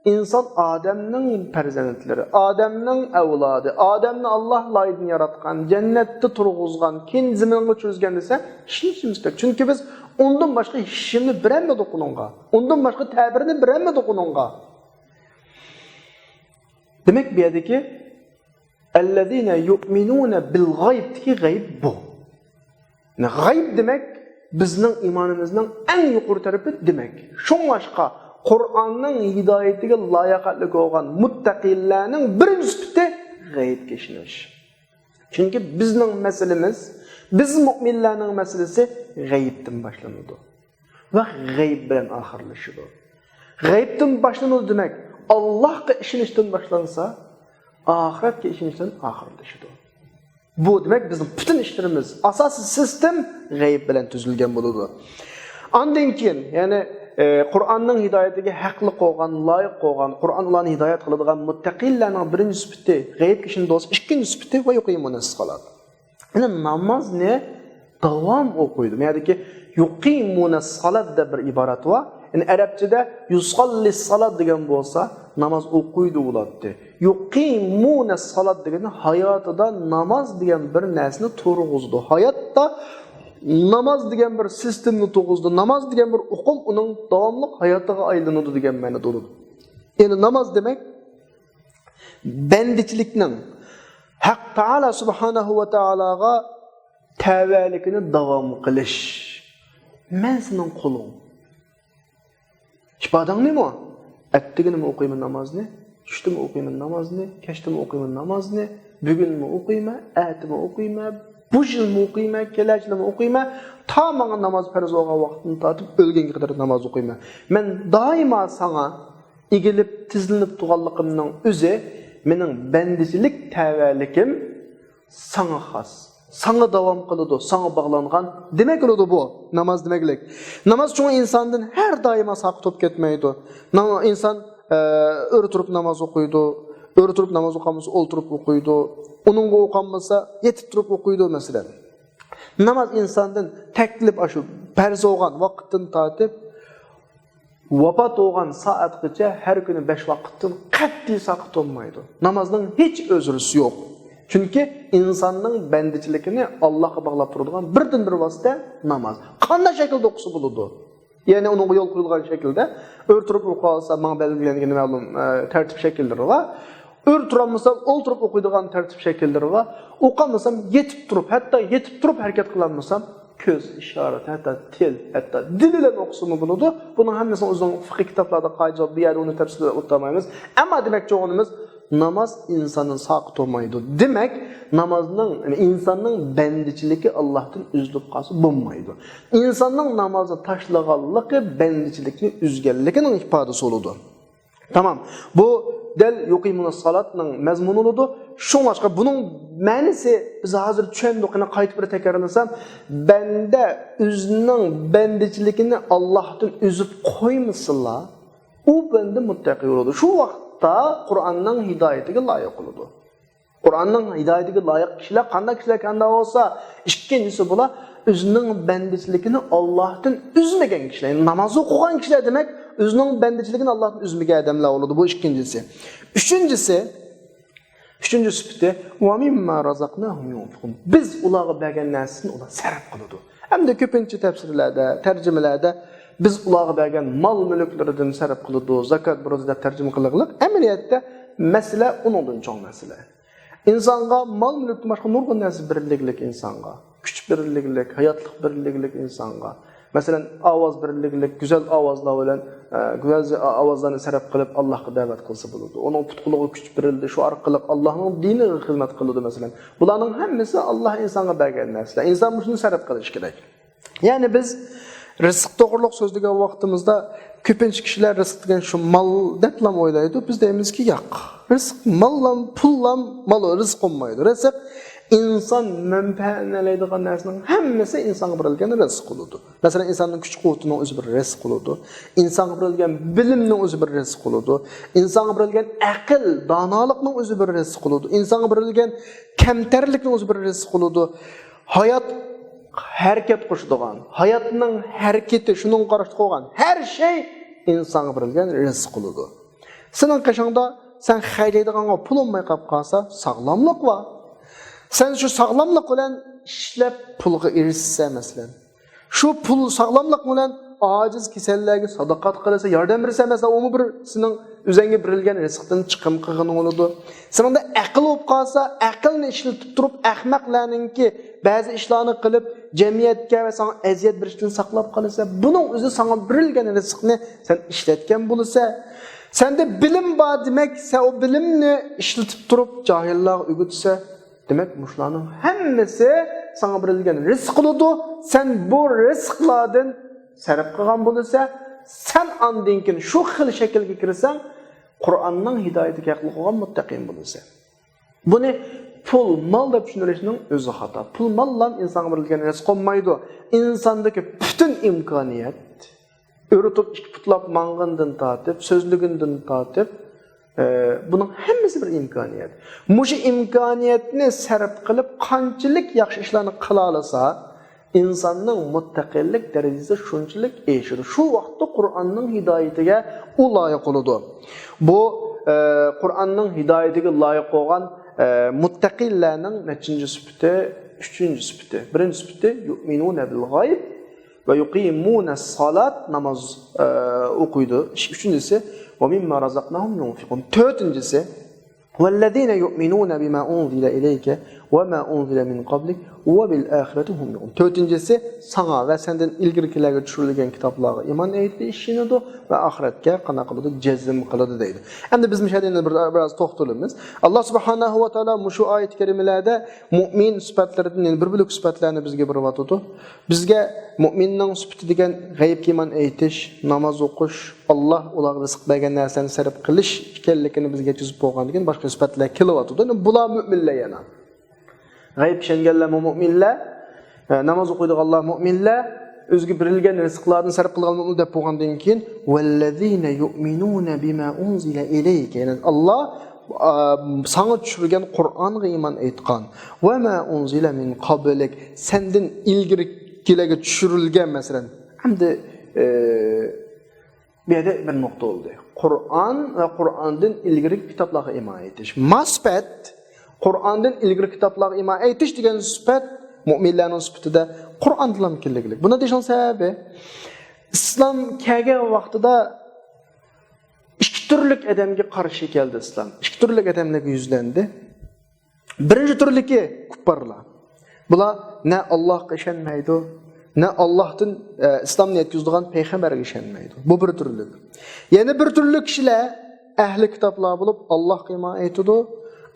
«ئىنسان ئادەمنىڭ پەرزەنتلىرى، ئادەمنىڭ ئەۋلادى، ئادەمنى ئاللاھ لايىدىن ياراتقان، جەننەتتە تۇرغۇزغان، كېيىن زېمىنغا چۈشۈرگەن» دېسە، ئىشىنىشىمىز كېرەك. چۈنكى بىز ئۇندىن باشقا ھېچنېمىنى بېرەلمىدۇق ئۇنىڭغا. ئۇندىن باشقا تەبىرنى بېرەلمىدۇق ئۇنىڭغا. دېمەك، بۇ يەردىكى «الذين يؤمنون بالغيب» دىكى غەيب بۇ. يەنى غەيب دېمەك، بىزنىڭ ئىمانىمىزنىڭ ئەڭ يۇقىرى تەرىپى دېمەك. شۇڭلاشقا، قۇرئاننىڭ ھىدايىتىگە لاياقەتلىك بولغان مۇتتەقىلەرنىڭ بىرىنچى سۈپىتى غەيبكە ئىشىنىش. چۈنكى بىزنىڭ مەسىلىمىز، بىز مۇئمىنلەرنىڭ مەسىلىسى غەيبتىن باشلىنىدۇ ۋە غەيب بىلەن ئاخىرلىشىدۇ. غەيبتىن باشلىنىدۇ دېمەك، ئاللاھقا ئىشىنىشتىن باشلانسا، ئاخىرەتكە ئىشىنىشتىن ئاخىرلىشىدۇ. بۇ دېمەك، بىزنىڭ پۈتۈن ئىشلىرىمىز، ئاساسىي سىستېم غەيب بىلەن تۈزۈلگەن بولىدۇ. ئاندىن كېيىن، يەنى، ئە، قۇرئاننىڭ ھىدايىتىگە ھەقلىق بولغان، لايىق بولغان، قۇرئان ئۇلارنى ھىدايەت قىلىدىغان مۇتتەقىلەرنىڭ بىرىنچى سۈپىتى، غەيبكە ئىشىنىدۇ بولسا، ئىككىنچى سۈپىتى، «ويقيمون الصلاة». يەنى نامازنى داۋام ئوقۇيدۇ. بۇ يەردىكى «يقيمون الصلاة» دەپ بىر ئىبارەت بار. يەنى ئەرەبچىدە «يصلي الصلاة» دېگەن بولسا، ناماز ئوقۇيدۇ بولاتتى. «يقيمون الصلاة» دېگەننى ھاياتىدا ناماز دېگەن بىر نەرسىنى تۇرغۇزىدۇ. ھاياتتا ناماز دېگەن بىر سىستېمىنى تۇرغۇزىدۇ. ناماز دېگەن بىر ئۇقۇم ئۇنىڭ داۋاملىق ھاياتىغا ئايلىنىدۇ دېگەن مەنىدە بولىدۇ. يەنى ناماز دېمەك، بەندىچىلىكنىڭ ھەق تائالا سۇبھانەھۇ ۋە تائالاغا تەۋەلىكىنى داۋام قىلىش. مەن سېنىڭ قۇلۇڭ. ئىپادەڭ نېمە؟ ئەتىگىنىمۇ ئوقۇيمەن نامازنى، چۈشتىمۇ ئوقۇيمەن نامازنى، كەچتىمۇ ئوقۇيمەن نامازنى، بۈگۈنمۇ ئوقۇيمەن، ئەتىمۇ ئوقۇيمەن، بۇ يىلمۇ ئوقۇيمەن، كېلەر يىلمۇ ئوقۇيمەن، تا ماڭا ناماز پەرز بولغان ۋاقىتتىن تارتىپ ئۆلگەنگە قەدەر ناماز ئوقۇيمەن. مەن دائىما ساڭا ئېگىلىپ، تىزلىنىپ تۇرغانلىقىمنىڭ ئۆزى مېنىڭ بەندىچىلىك تەۋەلىكىم ساڭا خاس، ساڭا داۋام قىلىدۇ، ساڭا باغلانغان دېمەك بولىدۇ بۇ ناماز دېمەكلىك. ناماز شۇڭا ئىنساندىن ھەر دائىما ساقىت بولۇپ كەتمەيدۇ. نام-، ئىنسان، ئە، ئۆرە تۇرۇپ ناماز ئوقۇيدۇ، ئۆرە تۇرۇپ ناماز ئوقۇمىسا ئولتۇرۇپ ئوقۇيدۇ، ئۇنىڭغا ئوقۇمىسا يېتىپ تۇرۇپ ئوقۇيدۇ، مەسىلەن. ناماز ئىنساندىن تەكلىپ ئاشۇ پەرز بولغان ۋاقىتتىن تارتىپ ۋاپات بولغان سائەتكىچە ھەر كۈنى بەش ۋاقىتتىن قەتئىي ساقىت بولمايدۇ. نامازنىڭ ھېچ ئۆزرىسى يوق. چۈنكى ئىنساننىڭ بەندىچىلىكىنى ئاللاھقا باغلاپ تۇرىدىغان بىردىنبىر ۋاسىتە ناماز. قانداق شەكىلدە ئوقۇسا بولىدۇ. يەنى ئۇنىڭغا يول قويۇلغان شەكىلدە، ئۆرە تۇرۇپ ئوقۇۋالسا، ماڭا بەلگىلەنگەن مەلۇم، ئە، تەرتىپ شەكىللىرى بار. ئۆرە تۇرالمىسام، ئولتۇرۇپ ئوقۇيدىغان تەرتىپ شەكىللىرى بار. ئوقۇالمىسام، يېتىپ تۇرۇپ، ھەتتا يېتىپ تۇرۇپ ھەرىكەت قىلالمىسام، كۆز، ئىشارەت، ھەتتا تىل، ھەتتا دىل بىلەن ئوقۇسىمۇ بولىدۇ. بۇنىڭ ھەممىسىنىڭ ئۆزىنىڭ فىقھىي كىتابلاردا قائىدىسى بار، بۇ يەردە ئۇنى تەپسىللەپ ئولتۇرمايمىز. ئەمما دېمەكچى بولغىنىمىز، ناماز ئىنساندىن ساقىت بولمايدۇ. دېمەك، نامازنىڭ، يەنى ئىنساننىڭ بەندىچىلىكى ئاللاھتىن ئۈزۈلۈپ قالسا بولمايدۇ. ئىنساننىڭ نامازنى تاشلىغانلىقى بەندىچىلىكنى ئۈزگەنلىكىنىڭ ئىپادىسى بولىدۇ. تامام. بۇ دەل يۇقىمۇنەسسالاتنىڭ مەزمۇنى بولىدۇ. شۇڭلاشقا بۇنىڭ مەنىسى بىز ھازىر چۈشەندۇق. يەنە قايتا بىر تەكرارلىسام، بەندە ئۆزىنىڭ بەندىچىلىكىنى ئاللاھتىن ئۈزۈپ قويمىسىلا، ئۇ بەندە مۇتتەقى بولىدۇ. شۇ ۋاقىتتا قۇرئاننىڭ ھىدايىتىگە لايىق بولىدۇ. قۇرئاننىڭ ھىدايىتىگە لايىق كىشىلەر قانداق كىشىلەر ئىكەن دەپ بولسا، ئىككىنچىسى بۇلار ئۆزىنىڭ بەندىچىلىكىنى ئاللاھتىن ئۈزمىگەن كىشىلەر. يەنى ناماز ئوقۇغان كىشىلەر دېمەك، ئۆزىنىڭ بەندىچىلىكىنى ئاللاھتىن ئۈزمىگەن ئادەملەر بولىدۇ. بۇ ئىككىنچىسى. ئۈچىنچىسى، ئۈچىنچى سۈپىتى، «ۋە مىمما رازاقناھۇم يۇنفىقۇن.» بىز ئۇلارغا بەرگەن نەرسىسىنى ئۇلار سەرپ قىلىدۇ. ئەمدى كۆپىنچە تەپسىرلەردە، تەرجىمىلەردە بىز ئۇلارغا بەرگەن مال-مۈلۈكلىرىدىن سەرپ قىلىدۇ، زاكات، روزا دەپ تەرجىمە قىلىنىدۇ. ئەمەلىيەتتە مەسىلە ئۇنىڭدىن چوڭ مەسىلە. ئىنسانغا مال-مۈلۈكتىن باشقا نۇرغۇن نەرسە بېرىلگىلىك ئىنسانغا. كۈچ بېرىلگىلىك، ھاياتلىق بېرىلگىلىك ئىنسانغا. مەسىلەن، ئاۋاز بىرلىكلىك، گۈزەل ئاۋازلار بىلەن، ئە، گۈزەل ئاۋازلارنى سەرپ قىلىپ، ئاللاھقا دەۋەت قىلسا بولىدۇ. ئۇنىڭ پۇت-قولىغا كۈچ بېرىلدى، شۇ ئارقىلىق ئاللاھنىڭ دىنىغا خىزمەت قىلىدۇ، مەسىلەن. بۇلارنىڭ ھەممىسى ئاللاھ ئىنسانغا بەرگەن نەرسىلەر. ئىنسان مۇشۇنى سەرپ قىلىشى كېرەك. يەنى بىز رىزىق توغرۇلۇق سۆزلىگەن ۋاقتىمىزدا، كۆپىنچە كىشىلەر رىزىق دېگەن شۇ مال دەپلا ئويلايدۇ. بىز دەيمىزكى، ياق. رىزىق ماللام، پۇللام، مال رىزىق بولمايدۇ. رىزىق ئىنسان مەنپەئەتلىنەلەيدىغان نەرسىنىڭ ھەممىسى ئىنسانغا بېرىلگەن رىزىق بولىدۇ. مەسىلەن، ئىنساننىڭ كۈچ-قۇۋۋىتىنىڭ ئۆزى بىر رىزىق بولىدۇ. ئىنسانغا بېرىلگەن بىلىمنىڭ ئۆزى بىر رىزىق بولىدۇ. ئىنسانغا بېرىلگەن ئەقىل، دانالىقنىڭ ئۆزى بىر رىزىق بولىدۇ. ئىنسانغا بېرىلگەن كەمتەرلىكنىڭ ئۆزى بىر رىزىق بولىدۇ. ھايات ھەرىكەت قوشىدىغان، ھاياتنىڭ ھەرىكىتى، شۇنىڭغا قاراشلىق بولغان ھەر شەي ئىنسانغا بېرىلگەن رىزىق بولىدۇ. سېنىڭ قېشىڭدا سەن خەجلەيدىغانغا پۇل بولماي قاپ قالسا، ساغلاملىق بار. سەن شۇ ساغلاملىق بىلەن ئىشلەپ پۇلغا ئېرىشسە، مەسىلەن، شۇ پۇل ساغلاملىق بىلەن ئاجىز كېسەللەرگە ساداقات قىلسا، ياردەم بېرسە، مەسىلەن، ئۇمۇ بىر سېنىڭ ئۆزەڭگە بېرىلگەن رىزىقتىن چىقىم قىلغىنىڭ بولىدۇ. سېنىڭدە ئەقىل بولۇپ قالسا، ئەقىلنى ئىشلىتىپ تۇرۇپ، ئەخمەقلەرنىڭكى بەزى ئىشلارنى قىلىپ، جەمئىيەتكە ۋە ساڭا ئەزىيەت بېرىشتىن ساقلاپ قالسا، بۇنىڭ ئۆزى ساڭا بېرىلگەن رىزىقنى سەن ئىشلەتكەن بولسا، سەندە بىلىم بار، دېمەك، سەن ئۇ بىلىمنى ئىشلىتىپ تۇرۇپ، جاھىللارغا ئۆگىتسە، دېمەك، مۇشۇلارنىڭ ھەممىسى ساڭا بېرىلگەن رىزىق بولىدۇ. سەن بۇ رىزىقلاردىن سەرپ قىلغان بولىسەن، سەن ئاندىن كېيىن شۇ خىل شەكىلگە كىرسەڭ، قۇرئاننىڭ ھىدايىتىگە ھەقلىق بولغان مۇتتەقىن بولىسەن. بۇنى پۇل، مال دەپ چۈشىنىۋېلىشنىڭ ئۆزى خاتا. پۇل، ماللام ئىنسانغا بېرىلگەن رىزىق بولمايدۇ. ئىنساندىكى پۈتۈن ئىمكانىيەت، ئۆرە تۇرۇپ ئىككى پۇتلاپ ماڭغىنىدىن تارتىپ، سۆزلىگىنىدىن تارتىپ، ئە، بۇنىڭ ھەممىسى بىر ئىمكانىيەت. مۇشۇ ئىمكانىيەتنى سەرپ قىلىپ، قانچىلىك ياخشى ئىشلارنى قىلالىسا، ئىنساننىڭ مۇتتەقىلىك دەرىجىسى شۇنچىلىك ئېشىدۇ. شۇ ۋاقىتتا قۇرئاننىڭ ھىدايىتىگە ئۇ لايىق بولىدۇ. بۇ، ئە، قۇرئاننىڭ ھىدايىتىگە لايىق بولغان، ئە، مۇتتەقىلەرنىڭ نەچچىنچى سۈپىتى؟ ئۈچىنچى سۈپىتى. بىرىنچى سۈپىتى، يؤمنون بالغيب ۋە يۇقىمۇنەس سالات، ناماز، ئە، ئوقۇيدۇ. ئۈچىنچىسى، ۋە مىمما رازاقناھۇم يۇنفىقۇن. تۆتىنچىسى، ۋەللەزىنە يۇئمىنۇنە بىما ئۇنزىلە ئىلەيكە ۋە ما ئۇنزىلە مىن قابلىك ۋە بىل ئاخىرەتى ھۇم يۇقىنۇن. تۆتىنچىسى، ساڭا ۋە سەندىن ئىلگىرىكىلەرگە چۈشۈرۈلگەن كىتابلارغا ئىمان ئېيتىدۇ، ئىشىنىدۇ ۋە ئاخىرەتكە قانداق قىلىدۇ؟ جەزم قىلىدۇ دەيدۇ. ئەمدى بىز مۇشۇ يەردە يەنە بىر، بىراز توختىلىمىز. ئاللا سۇبھانەھۇ ۋە تائالا مۇشۇ ئايەت كەرىمىلەردە مۇئمىن سۈپەتلىرىدىن يەنە بىر بۆلەك سۈپەتلەرنى بىزگە بېرىۋاتىدۇ. بىزگە مۇئمىننىڭ سۈپىتى دېگەن غەيىبكە ئىمان ئېيتىش، ناماز ئوقۇش، ئاللا ئۇلارغا رىزىق بەرگەن نەرسىلەرنى سەرپ قىلىش ئىكەنلىكىنى بىزگە يەتكۈزۈپ بولغاندىن كېيىن باشقا سۈپەتلەر كېلىۋاتىدۇ. يەنى بۇلار مۆمىنلەر يەنە. غەيىبكە ئىشەنگەنلەرمۇ مۆمىنلەر، ئە، ناماز ئوقۇيدىغانلار مۆمىنلەر، ئۆزىگە بېرىلگەن رىزىقلاردىن سەرپ قىلغان مۆمىن دەپ بولغاندىن كېيىن، ۋەللەزىنە يۇئمىنۇنە بىما ئۇنزىلە ئىلەيكە. يەنى ئاللا، ئا، ساڭا چۈشۈرگەن قۇرئانغا ئىمان ئېيتقان. ۋە ما ئۇنزىلە مىن قابلىك. سەندىن ئىلگىرىكىلەرگە چۈشۈرۈلگەن، مەسىلەن. ئەمدى، ئە، بۇ يەردە بىر نۇقتا بولدى. قۇرئان ۋە قۇرئاندىن ئىلگىرىكى كىتابلارغا ئىمان ئېيتىش. ما سۈپەت، قۇرئاندىن ئىلگىرىكى كىتابلارغا ئىمان ئېيتىش دېگەن سۈپەت مۆمىنلەرنىڭ سۈپىتىدە قۇرئاندىلا كېلىگلىك. بۇنى دېيىشنىڭ سەۋەبى، ئىسلام كەلگەن ۋاقتىدا ئىككى تۈرلۈك ئادەمگە قارشى كەلدى ئىسلام. ئىككى تۈرلۈك ئادەملەرگە يۈزلەندى. بىرىنچى تۈرلۈكى كۇپپارلار. بۇلار نە ئاللاھقا ئىشەنمەيدۇ، نە ئاللاھتىن، ئە، ئىسلامنى يەتكۈزىدىغان پەيغەمبەرگە ئىشەنمەيدۇ. بۇ بىر تۈرلۈك. يەنە بىر تۈرلۈك كىشىلەر ئەھلى كىتابلار بولۇپ، ئاللاھقا ئىمان ئېيتىدۇ،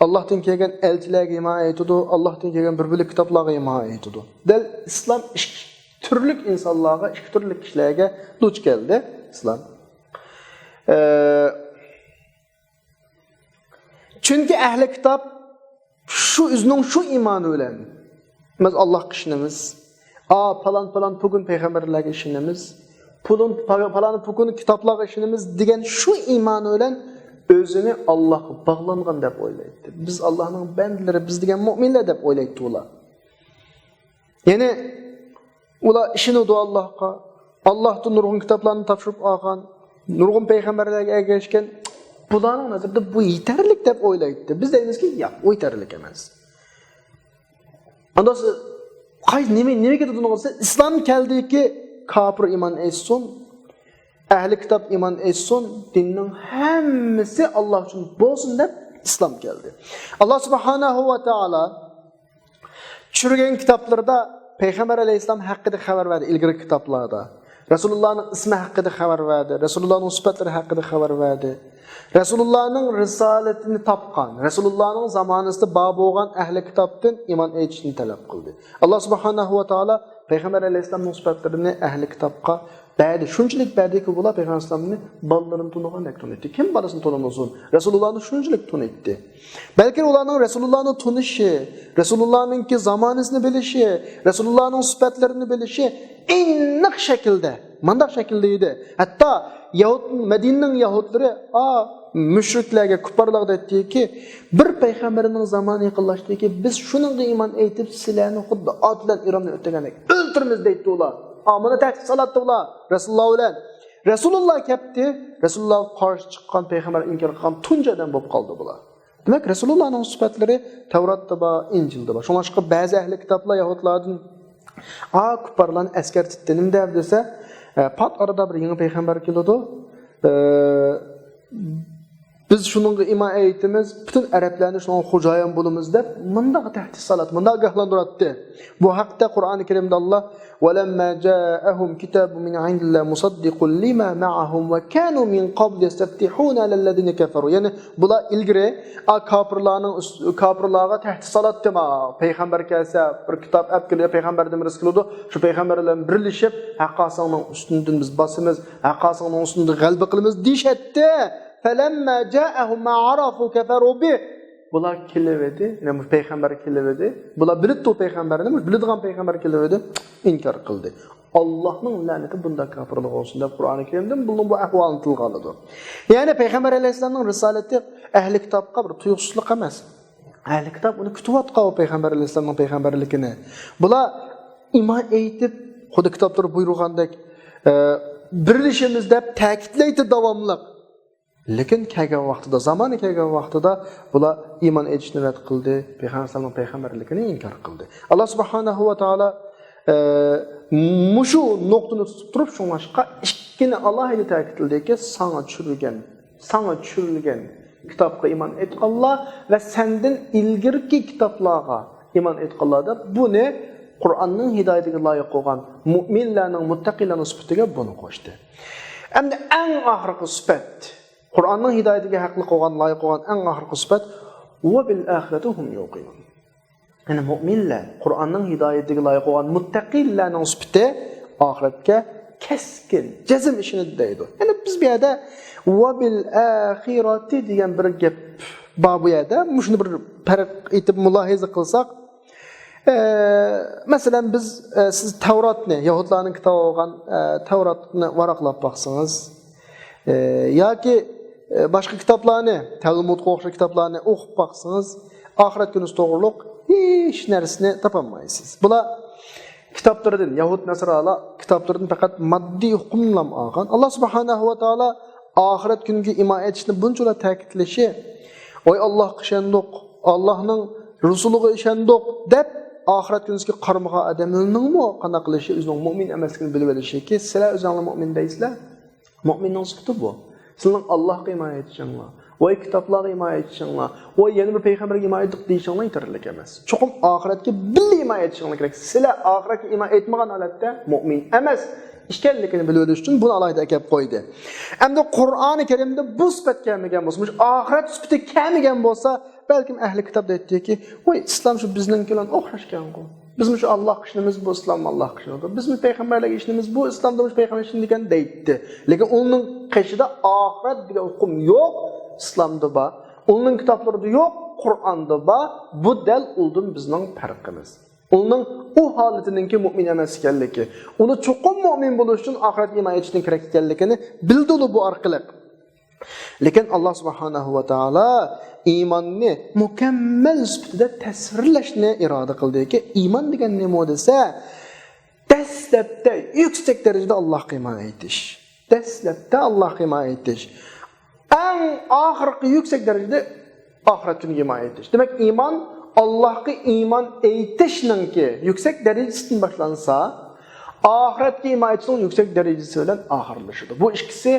ئاللاھتىن كەلگەن ئەلچىلەرگە ئىمان ئېيتىدۇ، ئاللاھتىن كەلگەن بىر بۆلەك كىتابلارغا ئىمان ئېيتىدۇ. دەل ئىسلام ئىككى تۈرلۈك ئىنسانلارغا، ئىككى تۈرلۈك كىشىلەرگە دۇچ كەلدى ئىسلام. ئە، چۈنكى ئەھلى كىتاب شۇ ئۆزىنىڭ شۇ ئىمانى بىلەن، بىز ئاللاھقا ئىشىنىمىز، ئا، پالان، پالان، پۇكۇن پەيغەمبەرلەرگە ئىشىنىمىز، پۇلۇن، پا-، پالان، پۇكۇن كىتابلارغا ئىشىنىمىز دېگەن شۇ ئىمانى بىلەن ئۆزىنى ئاللاھقا باغلانغان دەپ ئويلايتتى. بىز ئاللاھنىڭ بەندىلىرى، بىز دېگەن مۆمىنلەر دەپ ئويلايتتى ئۇلار. يەنى ئۇلار ئىشىنىدۇ ئاللاھقا. ئاللاھتىن نۇرغۇن كىتابلارنى تاپشۇرۇپ ئالغان، نۇرغۇن پەيغەمبەرلەرگە ئەگەشكەن. بۇلارنىڭ نەزىرىدە بۇ يېتەرلىك دەپ ئويلايتتى. بىز دەيمىزكى، ياق، ئۇ يېتەرلىك ئەمەس. ئاندا سىز قاي-، نېمە، نېمە كېتىدۇ ئۇنىڭغا دېسە، ئىسلام كەلدىكى كاپىر ئىمان ئېيتسۇن، ئەھلى كىتاب ئىمان ئېيتسۇن، دىننىڭ ھەممىسى ئاللا ئۈچۈن بولسۇن دەپ ئىسلام كەلدى. ئاللا سۇبھانەھۇ ۋە تائالا چۈشۈرگەن كىتابلىرىدا پەيغەمبەر ئەلەيھىسسالام ھەققىدە خەۋەر بەردى ئىلگىرىكى كىتابلاردا. رەسۇلۇللانىڭ ئىسمى ھەققىدە خەۋەر بەردى. رەسۇلۇللانىڭ سۈپەتلىرى ھەققىدە خەۋەر بەردى. رەسۇلۇللانىڭ رىسالىتىنى تاپقان، رەسۇلۇللانىڭ زامانىسىدا بار بولغان ئەھلى كىتابتىن ئىمان ئېيتىشنى تەلەپ قىلدى. ئاللا سۇبھانەھۇ ۋە تائالا پەيغەمبەر ئەلەيھىسسالامنىڭ سۈپەتلىرىنى ئەھلى كىتابقا بەردى. شۇنچىلىك بەردىكى، ئۇلار پەيغەمبەر ئەلەيھىسسالامنى بالىلىرىنى تونۇغاندەك تونۇيتتى. كىم بالىسىنى تونۇمىسۇن؟ رەسۇلۇللانى شۇنچىلىك تونۇيتتى. بەلكى ئۇلارنىڭ رەسۇلۇللانى تونۇشى، رەسۇلۇللانىڭكى زامانىسىنى بىلىشى، رەسۇلۇللانىڭ سۈپەتلىرىنى بىلىشى ئېنىق شەكىلدە، مۇنداق شەكىلدە ئىدى. ھەتتا يەھۇد، مەدىنىنىڭ يەھۇدلىرى، ئا، مۇشرىكلارغا، كۇپپارلارغا دەيتتىكى، بىر پەيغەمبەرنىڭ زامانى يېقىنلاشتىكى، بىز شۇنىڭغا ئىمان ئېيتىپ، سىلەرنى خۇددى ئات بىلەن ئىراننى ئۆتەرگەندەك ئۆلتۈرىمىز دەيتتى ئۇلار. ئا، مانا تەھدىت سالاتتى ئۇلار رەسۇلۇللا بىلەن. رەسۇلۇللا كەپتى، رەسۇلۇللاغا قارشى چىققان، پەيغەمبەر ئىنكار قىلغان تۇنجى ئادەم بولۇپ قالدى بۇلار. دېمەك، رەسۇلۇللانىڭ سۈپەتلىرى تەۋراتتا بار، ئىنجىلدا بار. شۇڭلاشقا بەزى ئەھلى كىتابلار يەھۇدلاردىن، ئا، كۇپپارلارنى ئەسكەرتىپتۇ، نېمە دەپ دېسە، ئە، پات ئارىدا بىر يېڭى پەيغەمبەر كېلىدۇ. ئە، بىز شۇنىڭغا ئىمان ئېيتىمىز، پۈتۈن ئەرەبلەرنى شۇنىڭغا خوجايىن بولىمىز دەپ، مۇنداق تەھدىت سالاتتى، مۇنداق ئاگاھلاندۇراتتى. بۇ ھەقتە قۇرئانى كەرىمدە ئاللا، ولما جاءهم كتاب من عند الله مصدق لما معهم وكانوا من قبل يستفتحون على الذين كفروا. يەنى بۇلار ئىلگىرى، ئا، كاپىرلارنىڭ ئۈست-، كاپىرلارغا تەھدىت سالاتتى، ما، پەيغەمبەر كەلسە، بىر كىتاب ئەپ كېلىدۇ، پەيغەمبەردىن بىرسى كېلىدۇ، شۇ پەيغەمبەر بىلەن بىرلىشىپ، ھەققاسىڭنىڭ ئۈستۈندىن بىز باسىمىز، ھەققاسىڭنىڭ ئۈستىدە غەلىبە قىلىمىز دېيىشەتتى. فلما جاءهم ما عرفوا كفروا به. بۇلار كېلىۋىدى، يەنى مۇشۇ پەيغەمبەر كېلىۋىدى. بۇلار بىلىدۇ پەيغەمبەرنى، مۇشۇ بىلىدىغان پەيغەمبەر كېلىۋىدى، ئىنكار قىلدى. ئاللاھنىڭ لەنىتى بۇنداق كاپىرلارغا بولسۇن دەپ قۇرئانى كەرىمدىن بۇنىڭ بۇ ئەھۋالىنى تىلغا ئالىدۇ. يەنى پەيغەمبەر ئەلەيھىسسالامنىڭ رىسالىتى ئەھلى كىتابقا بىر تۇيۇقسىزلىق ئەمەس. ئەھلى كىتاب ئۇنى كۈتۈۋاتقان، ئۇ پەيغەمبەر ئەلەيھىسسالامنىڭ پەيغەمبەرلىكىنى. بۇلار ئىمان ئېيتىپ، خۇددى كىتابلىرى بۇيرۇغاندەك، ئە، بىرلىشىمىز دەپ تەكىتلەيتتى داۋاملىق. لېكىن كەلگەن ۋاقتىدا، زامانى كەلگەن ۋاقتىدا بۇلار ئىمان ئېيتىشنى رەت قىلدى، پەيغەمبەر ئەلەيھىسسالامنىڭ پەيغەمبەرلىكىنى ئىنكار قىلدى. ئاللا سۇبھانەھۇ ۋە تائالا، ئە، مۇشۇ نۇقتىنى تۇتۇپ تۇرۇپ، شۇڭلاشقا ئىككىنى ئالاھىدە تەكىتلىدىكى، ساڭا چۈشۈرۈلگەن، ساڭا چۈشۈرۈلگەن كىتابقا ئىمان ئېيتقانلار ۋە سەندىن ئىلگىرىكى كىتابلارغا ئىمان ئېيتقانلار دەپ، بۇنى قۇرئاننىڭ ھىدايىتىگە لايىق بولغان مۇئمىنلەرنىڭ، مۇتتەقىيلارنىڭ سۈپىتىگە بۇنى قوشتى. ئەمدى ئەڭ ئاخىرقى سۈپەت، قۇرئاننىڭ ھىدايىتىگە ھەقلىق بولغان، لايىق بولغان ئەڭ ئاخىرقى سۈپەت، وبالآخرة هم يوقنون. يەنى مۇئمىنلار، قۇرئاننىڭ ھىدايىتىگە لايىق بولغان مۇتتەقىيلەرنىڭ سۈپىتى ئاخىرەتكە كەسكىن، جەزم ئىشىنىدۇ دەيدۇ. يەنى بىز بۇ يەردە وبالآخرة دېگەن بىر گەپ بار بۇ يەردە. مۇشۇنى بىر پەرق ئېتىپ مۇلاھىزە قىلساق، ئە، مەسىلەن، بىز، ئە، سىز تەۋراتنى، يەھۇدلارنىڭ كىتابى بولغان، ئە، تەۋراتنى ۋاراقلاپ باقسىڭىز، ئە، ياكى، ئە، باشقا كىتابلارنى، تەلمۇدقا ئوخشاش كىتابلارنى ئوقۇپ باقسىڭىز، ئاخىرەت كۈنى توغرۇلۇق ھېچ نەرسىنى تاپالمايسىز. بۇلار كىتابلىرىدىن، يەھۇد نەسرالار كىتابلىرىدىن پەقەت ماددىي ھۆكۈملەم ئالغان. ئاللا سۇبھانەھۇ ۋە تائالا ئاخىرەت كۈنىگە ئىمان ئېيتىشنى بۇنچىلا تەكىتلىشى، ۋاي، ئاللاھقا ئىشەندۇق، ئاللاھنىڭ رۇسۇلىغا ئىشەندۇق دەپ، ئاخىرەت كۈنىگە قارىمىغان ئادەملەرنىڭمۇ قانداق قىلىشى، ئۆزىنىڭ مۇئمىن ئەمەسلىكىنى بىلىۋېلىشىكى، سىلەر ئۆزۈڭلار مۇئمىن دەيسىلەر. مۇئمىننىڭ سۈپىتى بۇ. سىلەرنىڭ ئاللاھقا ئىمان ئېيتىشىڭلار، ۋاي كىتابلارغا ئىمان ئېيتىشىڭلار، ۋاي يەنە بىر پەيغەمبەرگە ئىمان ئېيتتۇق دېيىشىڭلار يېتەرلىك ئەمەس. چوقۇم ئاخىرەتكە بىللە ئىمان ئېيتىشىڭلار كېرەك. سىلەر ئاخىرەتكە ئىمان ئېيتمىغان ھالەتتە مۇئمىن ئەمەس ئىكەنلىكىنى بىلىۋېلىش ئۈچۈن بۇنى ئالاھىدە ئەكەپ قويدى. ئەمدى قۇرئانى كەرىمدە بۇ سۈپەت كەلمىگەن بولسا، مۇشۇ ئاخىرەت سۈپىتى كەلمىگەن بولسا، بەلكىم ئەھلى كىتاب دەيتتىكى، ۋاي، ئىسلام شۇ بىزنىڭكى بىلەن ئوخشاشكەنغۇ. بىزمۇ شۇ ئاللاھقا ئىشىنىمىز، بۇ ئىسلام ئاللاھقا ئىشىنىدۇ. بىزمۇ پەيغەمبەرلەرگە ئىشىنىمىز، بۇ ئىسلامدا مۇشۇ پەيغەمبەر ئىشىنىدىكەن دەيتتى. لېكىن ئۇنىڭ قېشىدا ئاخىرەت دېگەن ئۇقۇم يوق، ئىسلامدا بار. ئۇنىڭ كىتابلىرىدا يوق، قۇرئاندا بار. بۇ دەل ئۇلدىن بىزنىڭ پەرقىمىز. ئۇنىڭ ئۇ ھالىتىنىڭكى مۇئمىن ئەمەس ئىكەنلىكى، ئۇنى چوقۇم مۇئمىن بولۇش ئۈچۈن ئاخىرەتكە ئىمان ئېيتىشنىڭ كېرەك ئىكەنلىكىنى بىلدىلى بۇ ئارقىلىق. لېكىن ئاللا سۇبھانەھۇ ۋە تائالا ئىماننى مۇكەممەل سۈپىتىدە تەسۋىرلەشنى ئىرادە قىلدىكى، ئىمان دېگەن نېمە دېسە، دەسلەپتە يۈكسەك دەرىجىدە ئاللاھقا ئىمان ئېيتىش. دەسلەپتە ئاللاھقا ئىمان ئېيتىش. ئەڭ ئاخىرقى يۈكسەك دەرىجىدە ئاخىرەت كۈنىگە ئىمان ئېيتىش. دېمەك، ئىمان، ئاللاھقا ئىمان ئېيتىشنىڭكى يۈكسەك دەرىجىسىدىن باشلانسا، ئاخىرەتكە ئىمان ئېيتىشنىڭ يۈكسەك دەرىجىسى بىلەن ئاخىرلىشىدۇ. بۇ ئىككىسى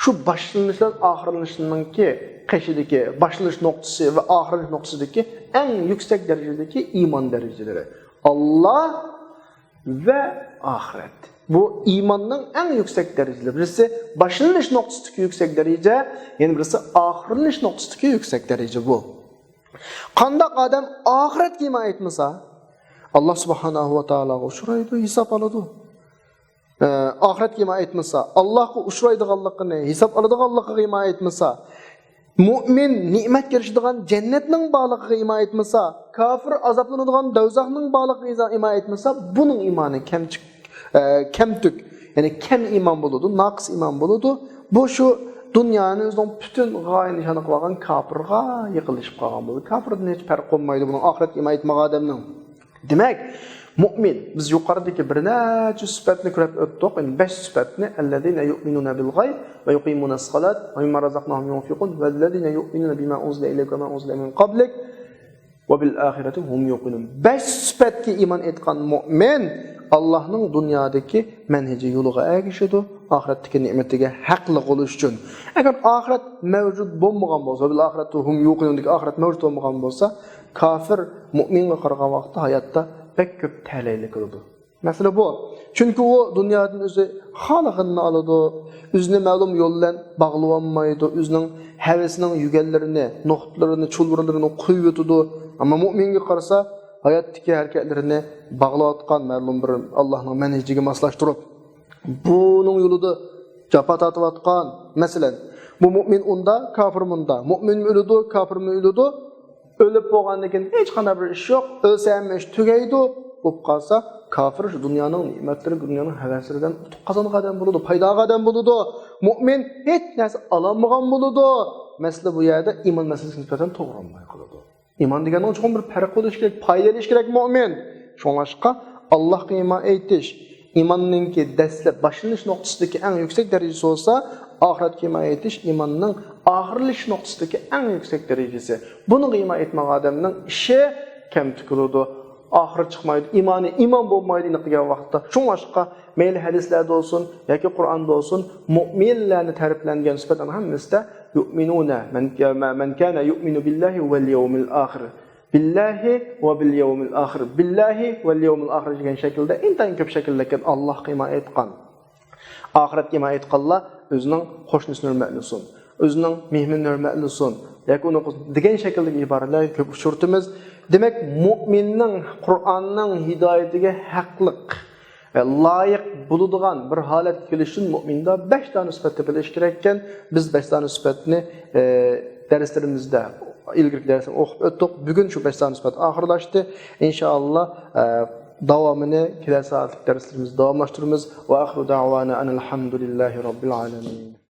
شۇ باشلىنىش بىلەن ئاخىرلىنىشنىڭكى قېشىدىكى، باشلىنىش نۇقتىسى ۋە ئاخىرلىنىش نۇقتىسىدىكى ئەڭ يۈكسەك دەرىجىدىكى ئىمان دەرىجىلىرى. ئاللا ۋە ئاخىرەت. بۇ ئىماننىڭ ئەڭ يۈكسەك دەرىجىلىرى. بىرسى باشلىنىش نۇقتىسىدىكى يۈكسەك دەرىجە، يەنە بىرسى ئاخىرلىنىش نۇقتىسىدىكى يۈكسەك دەرىجە بۇ. قانداق ئادەم ئاخىرەتكە ئىمان ئېيتمىسا، ئاللا سۇبھانەھۇ ۋە تائالاغا ئۇچرايدۇ، ھېساب ئالىدۇ. ئە، ئاخىرەتكە ئىمان ئېيتمىسا، ئاللاغا ئۇچرايدىغانلىقىنى، ھېساب ئالىدىغانلىقىغا ئىمان ئېيتمىسا، مۇئمىن نېمەتكە ئېرىشىدىغان جەننەتنىڭ بارلىقىغا ئىمان ئېيتمىسا، كاپىر ئازابلىنىدىغان دوزاخنىڭ بارلىقىغا ئىمان ئېيتمىسا، بۇنىڭ ئىمانى كەمچىك، ئە، كەمتۈك، يەنى كەم ئىمان بولىدۇ، ناقىس ئىمان بولىدۇ. بۇ شۇ دۇنيانى ئۆزىنىڭ پۈتۈن غايە نىشانى قىلىۋالغان كاپىرغا يېقىنلىشىپ قالغان بولىدۇ. كاپىردىن ھېچ پەرق بولمايدۇ بۇنىڭ ئاخىرەتكە ئىمان ئېيتمىغان ئادەمنىڭ. دېمەك، مۇئمىن، بىز يۇقىرىدىكى بىر نەچچە سۈپەتنى كۆرۈپ ئۆتتۇق. يەنى بەش سۈپەتنى، الذين يؤمنون بالغيب ويقيمون الصلاة ومما رزقناهم ينفقون والذين يؤمنون بما أنزل إليك وما أنزل من قبلك وبالآخرة هم يوقنون. بەش سۈپەتكە ئىمان ئېيتقان مۇئمىن ئاللاھنىڭ دۇنيادىكى مەنھىجى يولىغا ئەگىشىدۇ، ئاخىرەتتىكى نېمىتىگە ھەقلىق بولۇش ئۈچۈن. ئەگەر ئاخىرەت مەۋجۇت بولمىغان بولسا، بالآخرة هم يوقنون دىكى ئاخىرەت مەۋجۇت بولمىغان بولسا، كاپىر مۇئمىنغا قارىغان ۋاقىتتا ھاياتتا بەك كۆپ تەلەيلىك بولىدۇ. مەسىلە بۇ. چۈنكى ئۇ دۇنيادىن ئۆزى خالىغىنىنى ئالىدۇ، ئۆزىنى مەلۇم يول بىلەن باغلىۋالمايدۇ، ئۆزىنىڭ ھەۋىسىنىڭ يۈگەنلىرىنى، نۇقتىلىرىنى، چۇلۋۇرلىرىنى قويۇۋېتىدۇ. ئەمما مۇئمىنگە قارىسا، ھاياتتىكى ھەرىكەتلىرىنى باغلاۋاتقان مەلۇم بىر ئاللاھنىڭ مەنھىجىگە ماسلاشتۇرۇپ، بۇنىڭ يولىدا جاپا تارتىۋاتقان، مەسىلەن، بۇ مۇئمىن ئۇندا، كاپىر مۇندا، مۇئمىنمۇ ئۆلىدۇ، كاپىرمۇ ئۆلىدۇ، ئۆلۈپ بولغاندىن كېيىن ھېچقانداق بىر ئىش يوق، ئۆلسە ھەممە ئىش تۈگەيدۇ، بولۇپ قالسا، كاپىر شۇ دۇنيانىڭ نېمەتلىرى، دۇنيانىڭ ھەۋەسلىرىدىن ئۇتۇق قازانغان ئادەم بولىدۇ، پايدا ئالغان ئادەم بولىدۇ. مۇئمىن ھېچ نەرسە ئالالمىغان بولىدۇ. مەسىلە بۇ يەردە ئىمان مەسىلىسىگە نىسبەتەن توغرا بولماي قالىدۇ. ئىمان دېگەننىڭ چوقۇم بىر پەرق بولۇشى كېرەك، پايدا ئېلىشى كېرەك مۇئمىن. شۇڭلاشقا ئاللاھقا ئىمان ئېيتىش ئىماننىڭكى دەسلەپ باشلىنىش نۇقتىسىدىكى ئەڭ يۈكسەك دەرىجىسى بولسا، ئاخىرەتكە ئىمان ئېيتىش ئىماننىڭ ئاخىرلىشىش نۇقتىسىدىكى ئەڭ يۈكسەك دەرىجىسى. بۇنىڭغا ئىمان ئېيتمىغان ئادەمنىڭ ئىشى كەمتۈك بولىدۇ. ئاخىرى چىقمايدۇ. ئىمانى ئىمان بولمايدۇ ئېنىق دېگەن ۋاقىتتا. شۇڭلاشقا مەيلى ھەدىسلەردە بولسۇن ياكى قۇرئاندا بولسۇن، مۇئمىنلەرنى تەرىپلەنگەن سۈپەتلەرنىڭ ھەممىسىدە يؤمنون، من، من كان يؤمن بالله واليوم الآخر. بالله وباليوم الآخر. بالله واليوم الآخر دېگەن شەكىلدە ئىنتايىن كۆپ شەكىلدە كەلگەن ئاللاھقا ئىمان ئېيتقان. ئاخىرەتكە ئىمان ئېيتقانلار ئۆزىنىڭ قوشنىسىنى ھۆرمەتلىسۇن، ئۆزىنىڭ مېھمىنىنى ھۆرمەتلىسۇن ياكى ئۇنى قوز-، دېگەن شەكىلدىكى ئىبارىلەرگە كۆپ ئۇچرىتىمىز. دېمەك، مۇئمىننىڭ قۇرئاننىڭ ھىدايىتىگە ھەقلىق، لايىق بولىدىغان بىر ھالەتكە كېلىش ئۈچۈن مۇئمىندا بەش دانە سۈپەتنى بىلىش كېرەككەن. بىز بەش دانە سۈپەتنى، ئە، دەرسلىرىمىزدە، ئىلگىرىكى دەرسلەردە ئوقۇپ ئۆتتۇق. بۈگۈن شۇ بەش دانە سۈپەت ئاخىرلاشتى. ئىنشائاللا، ئە، داۋامىنى كېلەر سائەتلىك دەرسلىرىمىزدە داۋاملاشتۇرىمىز. وآخر دعوانا أن الحمد لله رب العالمين.